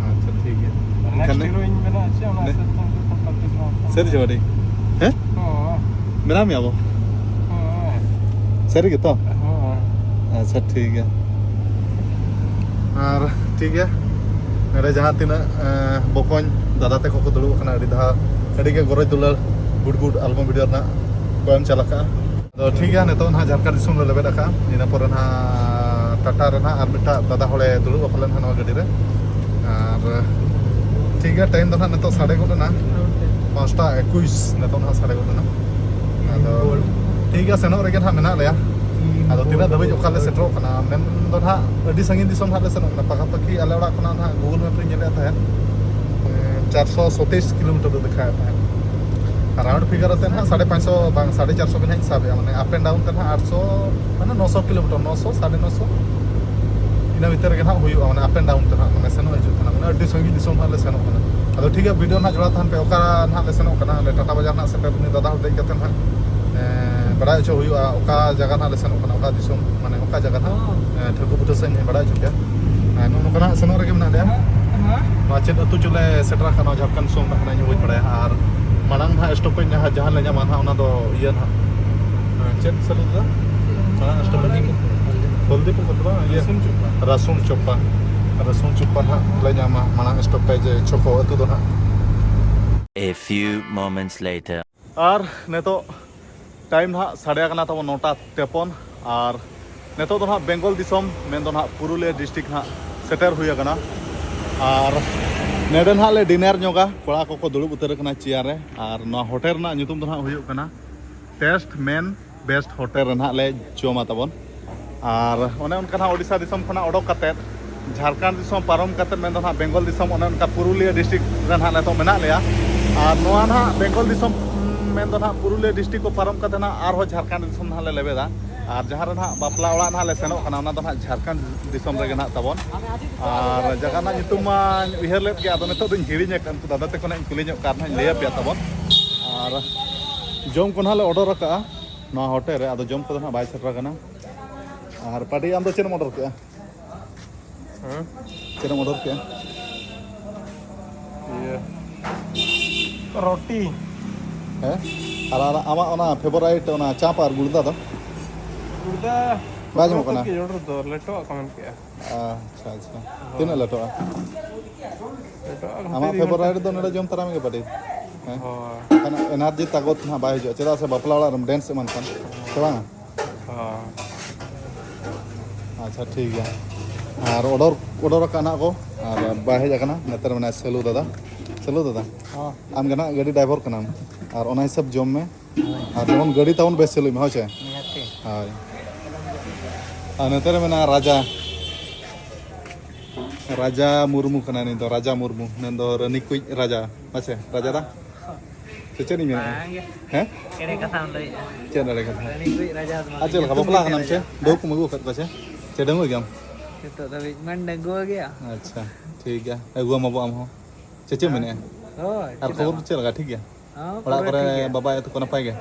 ᱟᱪᱪᱷᱟ, ᱴᱷᱤᱠ ᱜᱮᱭᱟ᱾ ᱱᱮᱠᱥᱴ ᱮᱱᱠᱷᱟᱱ ᱦᱤᱨᱳ ᱤᱧ ᱵᱮᱱᱟᱜᱼᱟ ᱪᱮ, ᱚᱱᱟ ᱱᱮ- ᱦᱤᱥᱟᱹᱵ ᱛᱮ ᱩᱱᱠᱩ ᱠᱚ ᱯᱨᱮᱠᱴᱤᱥ ᱢᱟ᱾ ᱥᱟᱹᱨᱤ ᱪᱮ ᱵᱟᱹᱴᱤ? ᱦᱮᱸ? ᱦᱳᱭ᱾ ᱵᱮᱱᱟᱣ ᱢᱮᱭᱟ ᱵᱚ? ᱦᱳᱭ᱾ ᱥᱟᱹᱨᱤ ᱜᱮᱛᱚ? ᱦᱳᱭ᱾ ᱟᱪᱪᱷᱟ, ᱴᱷᱤᱠ ᱜᱮᱭᱟ᱾ ᱟᱨ ᱴᱷᱤᱠ ᱜᱮᱭᱟ, ᱱᱚᱰᱮ ᱡᱟᱦᱟᱸ ᱛᱤᱱᱟᱹᱜ, ᱮᱸ, ᱵᱚᱠᱚᱧ ᱫᱟᱫᱟ ᱛᱟᱠᱚ ᱠᱚ ᱫᱩᱲᱩᱵ ᱟᱠᱟᱱᱟ, ᱟᱹᱰᱤ ᱫᱷᱟᱣ ᱟᱹᱰᱤ ᱜᱮ ᱜᱚᱨᱚᱡᱽ ᱫᱩᱞᱟᱹᱲ ᱜᱩᱰ ᱜᱩᱰ ᱟᱞᱵᱚᱢ ᱵᱷᱤᱰᱤᱭᱳ ᱨᱮᱱᱟᱜ ᱠᱚ ᱮᱢ ᱪᱟᱞ ᱟᱠᱟᱜᱼᱟ᱾ ᱟᱫᱚ ᱴᱷᱤᱠ ᱜᱮᱭᱟ, ᱱᱤᱛᱚᱜ ᱱᱟᱦᱟᱜ ᱡᱷᱟᱲᱠᱷᱚᱸᱰ ᱫᱤᱥᱚᱢ ᱞᱮ ᱞᱮᱵᱮᱫ ᱟᱠᱟᱫᱼᱟ᱾ ᱤᱱᱟᱹ ᱯᱚᱨᱮ ᱱᱟᱦᱟᱜ ᱴᱟᱴᱟ ᱨᱮ ᱱᱟᱦᱟᱜ ᱟᱨ ᱢᱤᱫᱴᱟᱜ ᱫᱟᱫᱟ ᱦᱚᱲᱮ ᱫᱩᱲᱩᱵ ᱟᱠᱟᱱᱟ ᱱᱟᱦᱟᱜ ᱱᱚᱣᱟ ᱜᱟᱹᱰᱤ ᱨᱮ᱾ ᱟᱨ ᱴᱷᱤᱠ ᱜᱮᱭᱟ, ᱴᱟᱭᱤᱢ ᱫᱚ ᱱᱟᱦᱟᱜ ᱱᱤᱛᱚᱜ ᱥᱟᱰᱮ ᱜᱚᱫ ᱮᱱᱟ, ᱯᱟᱸᱪᱴᱟ ᱮᱠᱩᱥ ᱱᱤᱛᱚᱜ ᱱᱟᱦᱟᱜ ᱥᱟᱰᱮ ᱜᱚᱫ ᱮᱱᱟ᱾ ᱟᱫᱚ ᱴᱷᱤᱠ ᱜᱮᱭᱟ, ᱥᱮᱱᱚᱜ ᱨᱮᱜᱮ ᱱᱟᱦᱟᱜ ᱢᱮᱱᱟᱜ ᱞᱮᱭᱟ᱾ ᱟᱫᱚ ᱛᱤᱱᱟᱹᱜ ᱫᱷᱟᱹᱵᱤᱡ ᱚᱠᱟ ᱞᱮ ᱥᱮᱴᱮᱨᱚᱜ ᱠᱟᱱᱟ, ᱢᱮᱱ ᱫᱚ ᱱᱟᱦᱟᱜ ᱟᱹᱰᱤ ᱥᱟᱺᱜᱤᱧ ᱫᱤᱥᱚᱢ ᱱᱟᱦᱟᱜ ᱞᱮ ᱥᱮᱱᱚᱜ ᱠᱟᱱᱟ᱾ ᱯᱟᱠᱟᱯᱟᱠᱤ ᱟᱞᱮ ᱚᱲᱟᱜ ᱠᱷᱚᱱᱟᱜ ᱱᱟᱦᱟᱜ Google Map ᱨᱤᱧ ᱧᱮᱞᱮᱫ ᱛᱟᱦᱮᱸᱫ, ᱪᱟᱨᱥᱚ ᱥᱚᱛᱮᱭᱤᱥ ᱠᱤᱞᱳᱢᱤᱴᱟᱨ ᱫᱚ ᱫᱮᱠᱷᱟᱣᱮᱫ ᱛᱟᱦᱮᱸᱫ᱾ ᱨᱟᱣᱩᱱᱰ ᱯᱷᱤᱜᱟᱨ ᱟᱛᱮ ᱱᱟᱦᱟᱜ ᱥᱟᱲᱮ ᱯᱟᱸᱪᱥᱚ ᱵᱟᱝ, ᱥᱟᱲᱮ ᱪᱟᱨᱥᱚ ᱜᱮ ᱱᱟᱦᱟᱜ ᱥᱟᱵᱮᱜᱼᱟ, ᱢᱟᱱᱮ up and down ᱛᱮ ᱱᱟᱦᱟᱜ ᱟᱴᱥᱚ, ᱢᱟᱱᱮ ᱱᱚᱥᱚ ᱠᱤᱞᱳᱢᱤᱴᱟᱨ, ᱱᱚᱥᱚ, ᱥᱟᱲᱮ ᱱᱚᱥᱚ, ᱤᱱᱟᱹ ᱵᱷᱤᱛᱤᱨ ᱨᱮᱜᱮ ᱱᱟᱦᱟᱜ ᱦᱩᱭᱩᱜᱼᱟ, ᱢᱟᱱᱮ up and down ᱛᱮ ᱱᱟᱦᱟᱜ, ᱢᱟᱱᱮ ᱥᱮᱱᱚᱜ ᱦᱤᱡᱩᱜ ᱛᱮ ᱱᱟᱦᱟᱜ, ᱢᱟᱱᱮ ᱟᱹᱰᱤ ᱥᱟᱺᱜᱤᱧ ᱫᱤᱥᱚᱢ ᱱᱟᱦᱟᱜ ᱞᱮ ᱥᱮᱱᱚᱜ ᱠᱟᱱᱟ᱾ ᱟᱫᱚ ᱴᱷᱤᱠ ᱜᱮᱭᱟ, ᱵᱷᱤᱰᱤᱭᱳ ᱱᱟᱦᱟᱜ ᱡᱚᱲᱟᱣ ᱛᱟᱦᱮᱱ ᱯᱮ, ᱚᱠᱟ ᱱᱟᱦᱟᱜ ᱞᱮ ᱥᱮᱱᱚᱜ ᱠᱟᱱᱟ, ᱚᱸᱰᱮ ᱴᱟᱴᱟ ᱵᱟᱡᱟᱨ ᱱᱟᱦᱟᱜ ᱥᱮᱴᱮᱨ, ᱩᱱᱤ ᱫᱟᱫᱟ ᱦᱚᱲ ᱫᱮᱡ ᱠᱟᱛᱮ ᱱᱟᱦᱟᱜ, ᱮᱸ, ᱵᱟᱲᱟᱭ ᱦᱚᱪᱚ ᱦᱩᱭᱩᱜᱼᱟ, ᱚᱠᱟ ᱡᱟᱭᱜᱟ ᱱᱟᱦᱟᱜ ᱞᱮ ᱥᱮᱱᱚᱜ ᱠᱟᱱᱟ, ᱚᱠᱟ ᱫᱤᱥᱚᱢ, ᱢᱟᱱᱮ ᱚᱠᱟ ᱡᱟᱭᱜᱟ ᱱᱟᱦᱟᱜ, ᱚ᱾ ᱮᱸ, ᱴᱷᱟᱹᱣᱠᱟᱹ ᱵᱩᱴᱟᱹ ᱥᱟᱺᱦᱤᱡ ᱤᱧ ᱵᱟᱲᱟᱭ ᱦᱚᱪᱚ ᱯᱮᱭᱟ᱾ ᱟᱨ ᱱᱚᱜᱼᱚ ᱱᱚᱝᱠᱟ ᱱᱟᱦᱟᱜ ᱥᱮᱱᱚᱜ ᱨᱮᱜᱮ ᱢᱮᱱᱟᱜ ᱞᱮᱭᱟ᱾ ᱦᱮᱸ᱾ ᱱᱚᱣᱟ ᱪᱮᱫ ᱟᱹᱛᱩ ᱪᱚᱞᱮ ᱥᱮᱴᱮᱨ ᱟᱠᱟᱱᱟ, ᱱᱚᱣᱟ ᱡᱷᱟᱲᱠᱷᱚᱸᱰ ᱫᱤᱥᱚᱢ ᱨᱮᱱᱟᱜ ᱠᱟᱱᱟ, ᱤᱧ ᱦᱚᱸ ᱵᱟᱹᱧ ᱵᱟᱲᱟᱭᱟ᱾ ᱟᱨ ᱢᱟᱲᱟᱝ ᱱᱟᱦᱟᱜ ᱥᱴᱚᱯᱮᱡᱽ ᱡᱟᱦᱟᱸ, ᱡᱟᱦᱟᱸ ᱞᱮ ᱧᱟᱢᱟ ᱱᱟᱦᱟᱜ, ᱚᱱᱟ ᱫᱚ ᱤᱭᱟᱹ ᱱᱟᱦᱟᱜ, ᱪᱮᱫ ᱥᱟᱹᱨᱩ ᱫᱚ? ᱢᱟᱲᱟᱝ ᱥᱴᱚᱯᱮᱡᱽ ᱦᱚᱞᱫᱤᱯᱩᱨ ᱠᱷᱚᱱ ᱫᱚ ᱵᱟᱝ, ᱤᱭᱟᱹ, ᱨᱟᱥᱩᱱ ᱪᱚᱯᱟ᱾ ᱨᱟᱥᱩᱱ ᱪᱚᱯᱟ᱾ ᱨᱟᱥᱩᱱ ᱪᱚᱯᱟ ᱱᱟᱦᱟᱜ ᱞᱮ ᱧᱟᱢᱟ, ᱢᱟᱲᱟᱝ ᱥᱴᱚᱯᱮᱡᱽ ᱪᱷᱚᱠᱚ ᱟᱹᱛᱩ ᱫᱚ ᱱᱟᱦᱟᱜ᱾ A few moments later. ᱟᱨ ᱱᱤᱛᱚᱜ ᱴᱟᱭᱤᱢ ᱱᱟᱦᱟᱜ ᱥᱟᱰᱮ ᱟᱠᱟᱱᱟ ᱛᱟᱵᱚᱱ ᱱᱚᱴᱟ ᱛᱮᱯᱚᱱ᱾ ᱟᱨ ᱱᱤᱛᱚᱜ ᱫᱚ ᱱᱟᱦᱟᱜ ᱵᱮᱝᱜᱚᱞ ᱫᱤᱥᱚᱢ, ᱢᱮᱱᱫᱚ ᱱᱟᱦᱟᱜ ᱯᱩᱨᱩᱞᱤᱭᱟᱹ ᱰᱤᱥᱴᱨᱤᱠᱴ ᱱᱟᱦᱟᱜ ᱥᱮᱴᱮᱨ ᱦᱩᱭ ᱟᱠᱟᱱᱟ᱾ ᱟᱨ ᱱᱚᱰᱮ ᱱᱟᱦᱟᱜ ᱞᱮ ᱰᱤᱱᱟᱨ ᱧᱚᱜᱟ, ᱠᱚᱲᱟ ᱠᱚᱠᱚ ᱫᱩᱲᱩᱵ ᱩᱛᱟᱹᱨ ᱟᱠᱟᱱᱟ ᱪᱮᱭᱟᱨ ᱨᱮ᱾ ᱟᱨ ᱱᱚᱣᱟ ᱦᱳᱴᱮᱞ ᱨᱮᱱᱟᱜ ᱧᱩᱛᱩᱢ ᱫᱚ ᱱᱟᱦᱟᱜ ᱦᱩᱭᱩᱜ ᱠᱟᱱᱟ ᱴᱮᱥᱴ ᱢᱮᱱ ᱵᱮᱥᱴ ᱦᱳᱴᱮᱞ ᱨᱮ ᱱᱟᱦᱟᱜ ᱞᱮ ᱡᱚᱢᱟ ᱛᱟᱵᱚᱱ᱾ ᱟᱨ ᱚᱱᱮ ᱚᱱᱠᱟ ᱱᱟᱦᱟᱜ ᱳᱰᱤᱥᱟ ᱫᱤᱥᱚᱢ ᱠᱷᱚᱱᱟᱜ ᱚᱰᱚᱠ ᱠᱟᱛᱮᱫ, ᱡᱷᱟᱲᱠᱷᱚᱸᱰ ᱫᱤᱥᱚᱢ ᱯᱟᱨᱚᱢ ᱠᱟᱛᱮᱫ, ᱢᱮᱱᱫᱚ ᱱᱟᱦᱟᱜ ᱵᱮᱝᱜᱚᱞ ᱫᱤᱥᱚᱢ, ᱚᱱᱮ ᱚᱱᱠᱟ ᱯᱩᱨᱩᱞᱤᱭᱟᱹ ᱰᱤᱥᱴᱨᱤᱠᱴ ᱨᱮ ᱱᱟᱦᱟᱜ ᱱᱤᱛᱚᱜ ᱢᱮᱱᱟᱜ ᱞᱮᱭᱟ᱾ ᱟᱨ ᱱᱚᱣᱟ ᱱᱟᱦᱟᱜ ᱵᱮᱝᱜᱚᱞ ᱫᱤᱥᱚᱢ, ᱩᱸ, ᱢᱮᱱᱫᱚ ᱱᱟᱦᱟᱜ ᱯᱩᱨᱩᱞᱤᱭᱟᱹ ᱰᱤᱥᱴᱨᱤᱠᱴ ᱠᱚ ᱯᱟᱨᱚᱢ ᱠᱟᱛᱮᱫ ᱱᱟᱦᱟᱜ ᱟᱨᱦᱚᱸ ᱡᱷᱟᱲᱠᱷᱚᱸᱰ ᱫᱤᱥᱚᱢ ᱱᱟᱦᱟᱜ ᱞᱮ ᱞᱮᱵᱮᱫᱟ᱾ ᱟᱨ ᱡᱟᱦᱟᱸ ᱨᱮ ᱱᱟᱦᱟᱜ ᱵᱟᱯᱞᱟ ᱚᱲᱟᱜ ᱱᱟᱦᱟᱜ ᱞᱮ ᱥᱮᱱᱚᱜ ᱠᱟᱱᱟ, ᱚᱱᱟ ᱫᱚ ᱱᱟᱦᱟᱜ ᱡᱷᱟᱲᱠᱷᱚᱸᱰ ᱫᱤᱥᱚᱢ ᱨᱮᱜᱮ ᱱᱟᱦᱟᱜ ᱛᱟᱵᱚᱱ᱾ ᱟᱨ ᱡᱟᱭᱜᱟ ᱨᱮᱱᱟᱜ ᱧᱩᱛᱩᱢ ᱢᱟᱧ ᱩᱭᱦᱟᱹᱨ ᱞᱮᱫ ᱜᱮ, ᱟᱫᱚ ᱱᱤᱛᱚᱜ ᱫᱚᱧ ᱦᱤᱲᱤᱧ ᱟᱠᱟᱫ, ᱩᱱᱠᱩ ᱫᱟᱫᱟ ᱛᱟᱠᱚ ᱱᱟᱦᱟᱜ ᱤᱧ ᱠᱩᱞᱤ ᱧᱚᱜ ᱠᱟᱜ ᱱᱟᱦᱟᱜ ᱤᱧ ᱞᱟᱹᱭ ᱟᱯᱮᱭᱟ ᱛᱟᱵᱚᱱ᱾ ᱟᱨ ᱡᱚᱢ ᱠᱚ ᱱᱟᱦᱟᱜ ᱞᱮ ᱚᱰᱟᱨ ᱟᱠᱟᱫᱼᱟ ᱱᱚᱣᱟ ᱦᱳᱴᱮᱞ ᱨᱮ, ᱟᱫᱚ ᱡᱚᱢ ᱠᱚᱫᱚ ᱱᱟᱦᱟᱜ ᱵᱟᱭ ᱥᱮᱴᱮᱨ ᱟᱠᱟᱱᱟ᱾ ᱟᱨ ᱯᱟᱹᱴᱤ, ᱟᱢ ᱫᱚ ᱪᱮᱫ ᱮᱢ ᱚᱰᱟᱨ ᱠᱮᱫᱼᱟ? ᱦᱮᱸ? ᱪᱮᱫ ᱮᱢ ᱚᱰᱟᱨ ᱠᱮᱫᱼᱟ? ᱤᱭᱟᱹ, ᱨᱩᱴᱤ᱾ ᱦᱮᱸ? ᱟᱨ, ᱟᱨ ᱟᱢᱟᱜ ᱚᱱᱟ ᱯᱷᱮᱵᱟᱨᱟᱭᱤᱴ ᱚᱱᱟ ᱪᱟᱯ ᱟᱨ ᱜᱩᱲᱫᱟ ᱫᱚ? ᱜᱩᱲᱫᱟ ᱵᱟᱭ ᱧᱟᱢᱚᱜ ᱠᱟᱱᱟ? ᱜᱮ ᱚᱰᱟᱨ ᱫᱚ, ᱞᱮᱴᱚᱣᱟᱜ ᱠᱚ ᱢᱮᱱ ᱠᱮᱫᱼᱟ᱾ ᱟᱪᱪᱷᱟ, ᱟᱪᱪᱷᱟ᱾ ᱦᱳᱭ᱾ ᱛᱤᱱᱟᱹᱜ ᱞᱮᱴᱚᱜᱼᱟ? ᱞᱮᱴᱚᱜᱼᱟ, ᱟᱢᱟᱜ ᱜᱷᱟᱱᱴᱮ ᱯᱷᱮᱵᱟᱨᱟᱭᱤᱴ ᱫᱚ ᱱᱚᱰᱮ ᱡᱚᱢ ᱛᱟᱨᱟ ᱢᱮᱜᱮ ᱯᱟᱹᱴᱤ᱾ ᱦᱮᱸ? ᱦᱳᱭ᱾ ᱮᱱᱟᱨᱡᱤ ᱛᱟᱠᱚᱛ ᱱᱟᱦᱟᱜ ᱵᱟᱭ ᱦᱤᱡᱩᱜᱼᱟ, ᱪᱮᱫᱟᱜ ᱥᱮ ᱵᱟᱯᱞᱟ ᱚᱲᱟᱜ ᱨᱮᱢ ᱰᱮᱱᱥ ᱮᱢᱟᱱ ᱠᱷᱟᱱ, ᱥᱮ ᱵᱟᱝᱟ? ᱦᱳᱭ᱾ ᱟᱪᱪᱷᱟ, ᱴᱷᱤᱠ ᱜᱮᱭᱟ᱾ ᱟᱨ ᱚᱰᱟᱨ ᱚᱰᱟᱨ ᱟᱠᱟᱫ ᱱᱟᱦᱟᱜ ᱠᱚ, ᱟᱨ ᱵᱟᱭ ᱦᱮᱡ ᱟᱠᱟᱱᱟ᱾ ᱱᱚᱛᱮ ᱨᱮ ᱢᱮᱱᱟᱭᱟ ᱥᱮᱞᱩ ᱫᱟᱫᱟ᱾ ᱥᱮᱞᱩ ᱫᱟᱫᱟ, ᱦᱚᱸ᱾ ᱟᱢ ᱜᱮ ᱱᱟᱦᱟᱜ ᱜᱟᱹᱰᱤ ᱰᱨᱟᱭᱵᱷᱟᱨ ᱠᱟᱱᱟᱢ, ᱟᱨ ᱚᱱᱟ ᱦᱤᱥᱟᱹᱵ ᱡᱚᱢ ᱢᱮ᱾ ᱦᱳᱭ᱾ ᱟᱨ ᱡᱮᱢᱚᱱ ᱜᱟᱹᱰᱤ ᱛᱟᱵᱚᱱ ᱵᱮᱥ ᱪᱟᱹᱞᱩᱭ ᱢᱮ, ᱦᱳᱭ ᱥᱮ? ᱱᱤᱦᱟᱹᱛᱤ᱾ ᱦᱳᱭ᱾ ᱟᱨ ᱱᱚᱛᱮ ᱨᱮ ᱢᱮᱱᱟᱭᱟ ᱨᱟᱡᱟ᱾ ᱨᱟᱡᱟ ᱢᱩᱨᱢᱩ ᱠᱟᱱᱟᱭ ᱱᱩᱭ ᱫᱚ, ᱨᱟᱡᱟ ᱢᱩᱨᱢᱩ᱾ ᱢᱮᱱᱫᱚ ᱨᱟᱹᱱᱤ ᱠᱩᱡ ᱨᱟᱡᱟ, ᱦᱳᱭ ᱥᱮ? ᱨᱟᱡᱟ ᱫᱟ? ᱥᱮ ᱪᱮᱫ ᱤᱧ ᱢᱮᱱᱮᱫᱼᱟ? ᱵᱟᱝ ᱜᱮ᱾ ᱦᱮᱸ? ᱮᱲᱮ ᱠᱟᱛᱷᱟᱢ ᱞᱟᱹᱭᱮᱫᱼᱟ᱾ ᱪᱮᱫ ᱮᱲᱮ ᱠᱟᱛᱷᱟ? ᱨᱟᱹᱱᱤ ᱠᱩᱡ ᱨᱟᱡᱟ ᱫᱚ ᱵᱟᱝ᱾ ᱟᱨ ᱪᱮᱫ ᱞᱮᱠᱟ, ᱧᱩᱛᱩᱢ ᱵᱟᱯᱞᱟ ᱜᱮ ᱠᱟᱱᱟᱢ ᱪᱮ? ᱨᱟᱡᱟ᱾ ᱵᱟᱹᱦᱩ ᱠᱚᱢ ᱟᱹᱜᱩ ᱟᱠᱟᱫ ᱠᱚᱣᱟ ᱪᱮ? ᱪᱮ ᱰᱟᱺᱜᱩᱣᱟᱹ ᱜᱮᱭᱟᱢ? ᱱᱤᱛᱚᱜ ᱫᱷᱟᱹᱵᱤᱡ ᱢᱟᱧ ᱰᱟᱺᱜᱩᱣᱟᱹ ᱜᱮᱭᱟ᱾ ᱟᱪᱪᱷᱟ, ᱴᱷᱤᱠ ᱜᱮᱭᱟ, ᱟᱹᱜᱩᱣᱟᱢ ᱟᱵᱚ ᱟᱢ ᱦᱚᱸ᱾ ᱪᱮ ᱪᱮᱫ ᱮᱢ ᱢᱮᱱᱮᱫᱼᱟ? ᱦᱳᱭ, ᱟᱨ ᱪᱮᱫᱟᱜ ᱠᱷᱚᱵᱚᱨ ᱠᱚ ᱵᱟᱝ? ᱪᱮᱫ ᱞᱮᱠᱟ, ᱴᱷᱤᱠ ᱜᱮᱭᱟ? ᱦᱚᱸ, ᱚᱲᱟᱜ ᱯᱩᱨᱟᱹ ᱠᱚᱨᱮ ᱴᱷᱤᱠ ᱜᱮᱭᱟ᱾ ᱵᱟᱵᱟ ᱟᱭᱳ ᱛᱟᱠᱚ ᱱᱟᱯᱟᱭ ᱜᱮ?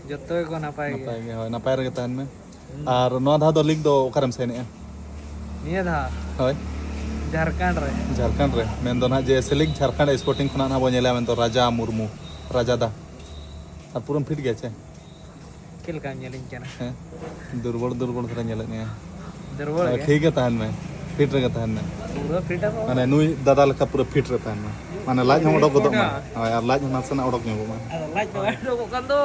ᱡᱚᱛᱚ ᱜᱮᱠᱚ ᱱᱟᱯᱟᱭ ᱜᱮᱭᱟ᱾ ᱱᱟᱯᱟᱭ ᱜᱮ, ᱦᱳᱭ, ᱱᱟᱯᱟᱭ ᱨᱮᱜᱮ ᱛᱟᱦᱮᱱ ᱢᱮ᱾ ᱦᱩᱸ᱾ ᱟᱨ ᱱᱚᱣᱟ ᱫᱷᱟᱣ ᱫᱚ ᱞᱤᱜᱽ ᱫᱚ ᱚᱠᱟᱨᱮᱢ ᱥᱟᱭᱤᱱᱮᱜᱼᱟ? ᱱᱤᱭᱟᱹ ᱫᱷᱟᱣ? ᱦᱳᱭ᱾ ᱡᱷᱟᱲᱠᱷᱚᱸᱰ ᱨᱮ᱾ ᱡᱷᱟᱲᱠᱷᱚᱸᱰ ᱨᱮ᱾ ᱢᱮᱱᱫᱚ ᱱᱟᱦᱟᱜ ᱡᱮ ᱥᱮᱞᱤᱠ ᱡᱷᱟᱲᱠᱷᱚᱸᱰ ᱥᱯᱳᱨᱴᱤᱝ ᱠᱷᱚᱱᱟᱜ ᱱᱟᱦᱟᱜ ᱵᱚᱱ ᱧᱮᱞᱮᱭᱟ ᱢᱮᱱᱫᱚ ᱨᱟᱡᱟ ᱢᱩᱨᱢᱩ, ᱨᱟᱡᱟ ᱫᱟ᱾ ᱟᱨ ᱯᱩᱨᱟᱹᱢ ᱯᱷᱤᱴ ᱜᱮᱭᱟ ᱪᱮ? ᱪᱮᱫ ᱞᱮᱠᱟᱢ ᱧᱮᱞᱤᱧ ᱠᱟᱱᱟ? ᱦᱮᱸ? ᱫᱩᱨᱵᱚᱞ ᱫᱩᱨᱵᱚᱞ ᱫᱷᱟᱨᱟ ᱧᱮᱞᱮᱫ ᱢᱮᱭᱟ᱾ ᱫᱩᱨᱵᱚᱞ ᱦᱳᱭ, ᱜᱮ? ᱴᱷᱤᱠ ᱜᱮ ᱛᱟᱦᱮᱱ ᱢᱮ, ᱯᱷᱤᱴ ᱨᱮᱜᱮ ᱛᱟᱦᱮᱱ ᱢᱮ᱾ ᱯᱩᱨᱟᱹ ᱯᱷᱤᱴ ᱟᱵᱚ᱾ ᱢᱟᱱᱮ ᱱᱩᱭ ᱫᱟᱫᱟ ᱞᱮᱠᱟ ᱯᱩᱨᱟᱹ ᱯᱷᱤᱴ ᱨᱮ ᱛᱟᱦᱮᱱ ᱢᱮ᱾ ᱢᱟᱱᱮ ᱞᱟᱡ ᱦᱚᱸ ᱚᱰᱚᱠ ᱜᱚᱫᱚᱜ ᱢᱟ᱾ ᱦᱳᱭ, ᱟᱨ ᱞᱟᱡ ᱦᱚᱸ ᱱᱟᱥᱮᱱᱟᱜ ᱚᱰᱚᱠ ᱧᱚᱜᱚᱜ ᱢᱟ᱾ ᱟᱫᱚ ᱞᱟᱡ ᱫᱚ ᱵᱟᱭ ᱩᱰᱩᱠᱚᱜ ᱠᱟᱱ ᱫᱚ᱾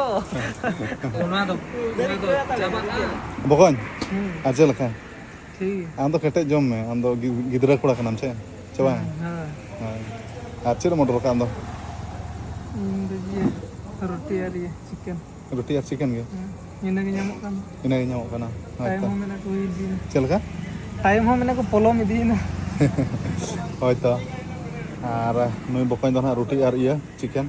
ᱚᱱᱟ ᱫᱚ, ᱚᱱᱟ ᱫᱚ ᱪᱟᱵᱟᱜᱼᱟ᱾ ᱵᱚᱠᱚᱧ, ᱦᱩᱸ᱾ ᱟᱨ ᱪᱮᱫ ᱞᱮᱠᱟ? ᱴᱷᱤᱠ ᱜᱮᱭᱟ᱾ ᱟᱢ ᱫᱚ ᱠᱮᱴᱮᱡ ᱡᱚᱢ ᱢᱮ, ᱟᱢ ᱫᱚ ᱜᱤ-, ᱜᱤᱫᱽᱨᱟᱹ ᱠᱚᱲᱟ ᱠᱟᱱᱟᱢ ᱪᱮ? ᱪᱮ ᱵᱟᱝ? ᱦᱩᱸ, ᱦᱳᱭ᱾ ᱦᱳᱭ᱾ ᱟᱨ ᱪᱮᱫ ᱮᱢ ᱚᱰᱟᱨ ᱟᱠᱟᱫ ᱟᱢ ᱫᱚ? ᱤᱧ ᱫᱚ ᱤᱭᱟᱹ, ᱨᱩᱴᱤ ᱟᱨ ᱤᱭᱟᱹ, ᱪᱤᱠᱮᱱ᱾ ᱨᱩᱴᱤ ᱟᱨ ᱪᱤᱠᱮᱱ ᱜᱮ? ᱦᱩᱸ, ᱤᱱᱟᱹ ᱜᱮ ᱧᱟᱢᱚᱜ ᱠᱟᱱᱟ᱾ ᱤᱱᱟᱹ ᱜᱮ ᱧᱟᱢᱚᱜ ᱠᱟᱱᱟ᱾ ᱴᱟᱭᱤᱢ ᱦᱳᱭᱛᱚ᱾ ᱦᱚᱸ ᱢᱮᱱᱟᱜ ᱠᱚ ᱦᱩᱭ ᱤᱫᱤᱭᱮᱱᱟ᱾ ᱪᱮᱫ ᱞᱮᱠᱟ? ᱴᱟᱭᱤᱢ ᱦᱚᱸ ᱢᱮᱱᱟᱜ ᱠᱚ ᱯᱚᱞᱚᱢ ᱤᱫᱤᱭᱮᱱᱟ᱾ ᱦᱳᱭᱛᱚ᱾ ᱟᱨ ᱱᱩᱭ ᱵᱚᱠᱚᱧ ᱫᱚ ᱱᱟᱦᱟᱜ ᱨᱩᱴᱤ ᱟᱨ ᱤᱭᱟᱹ, ᱪᱤᱠᱮᱱ᱾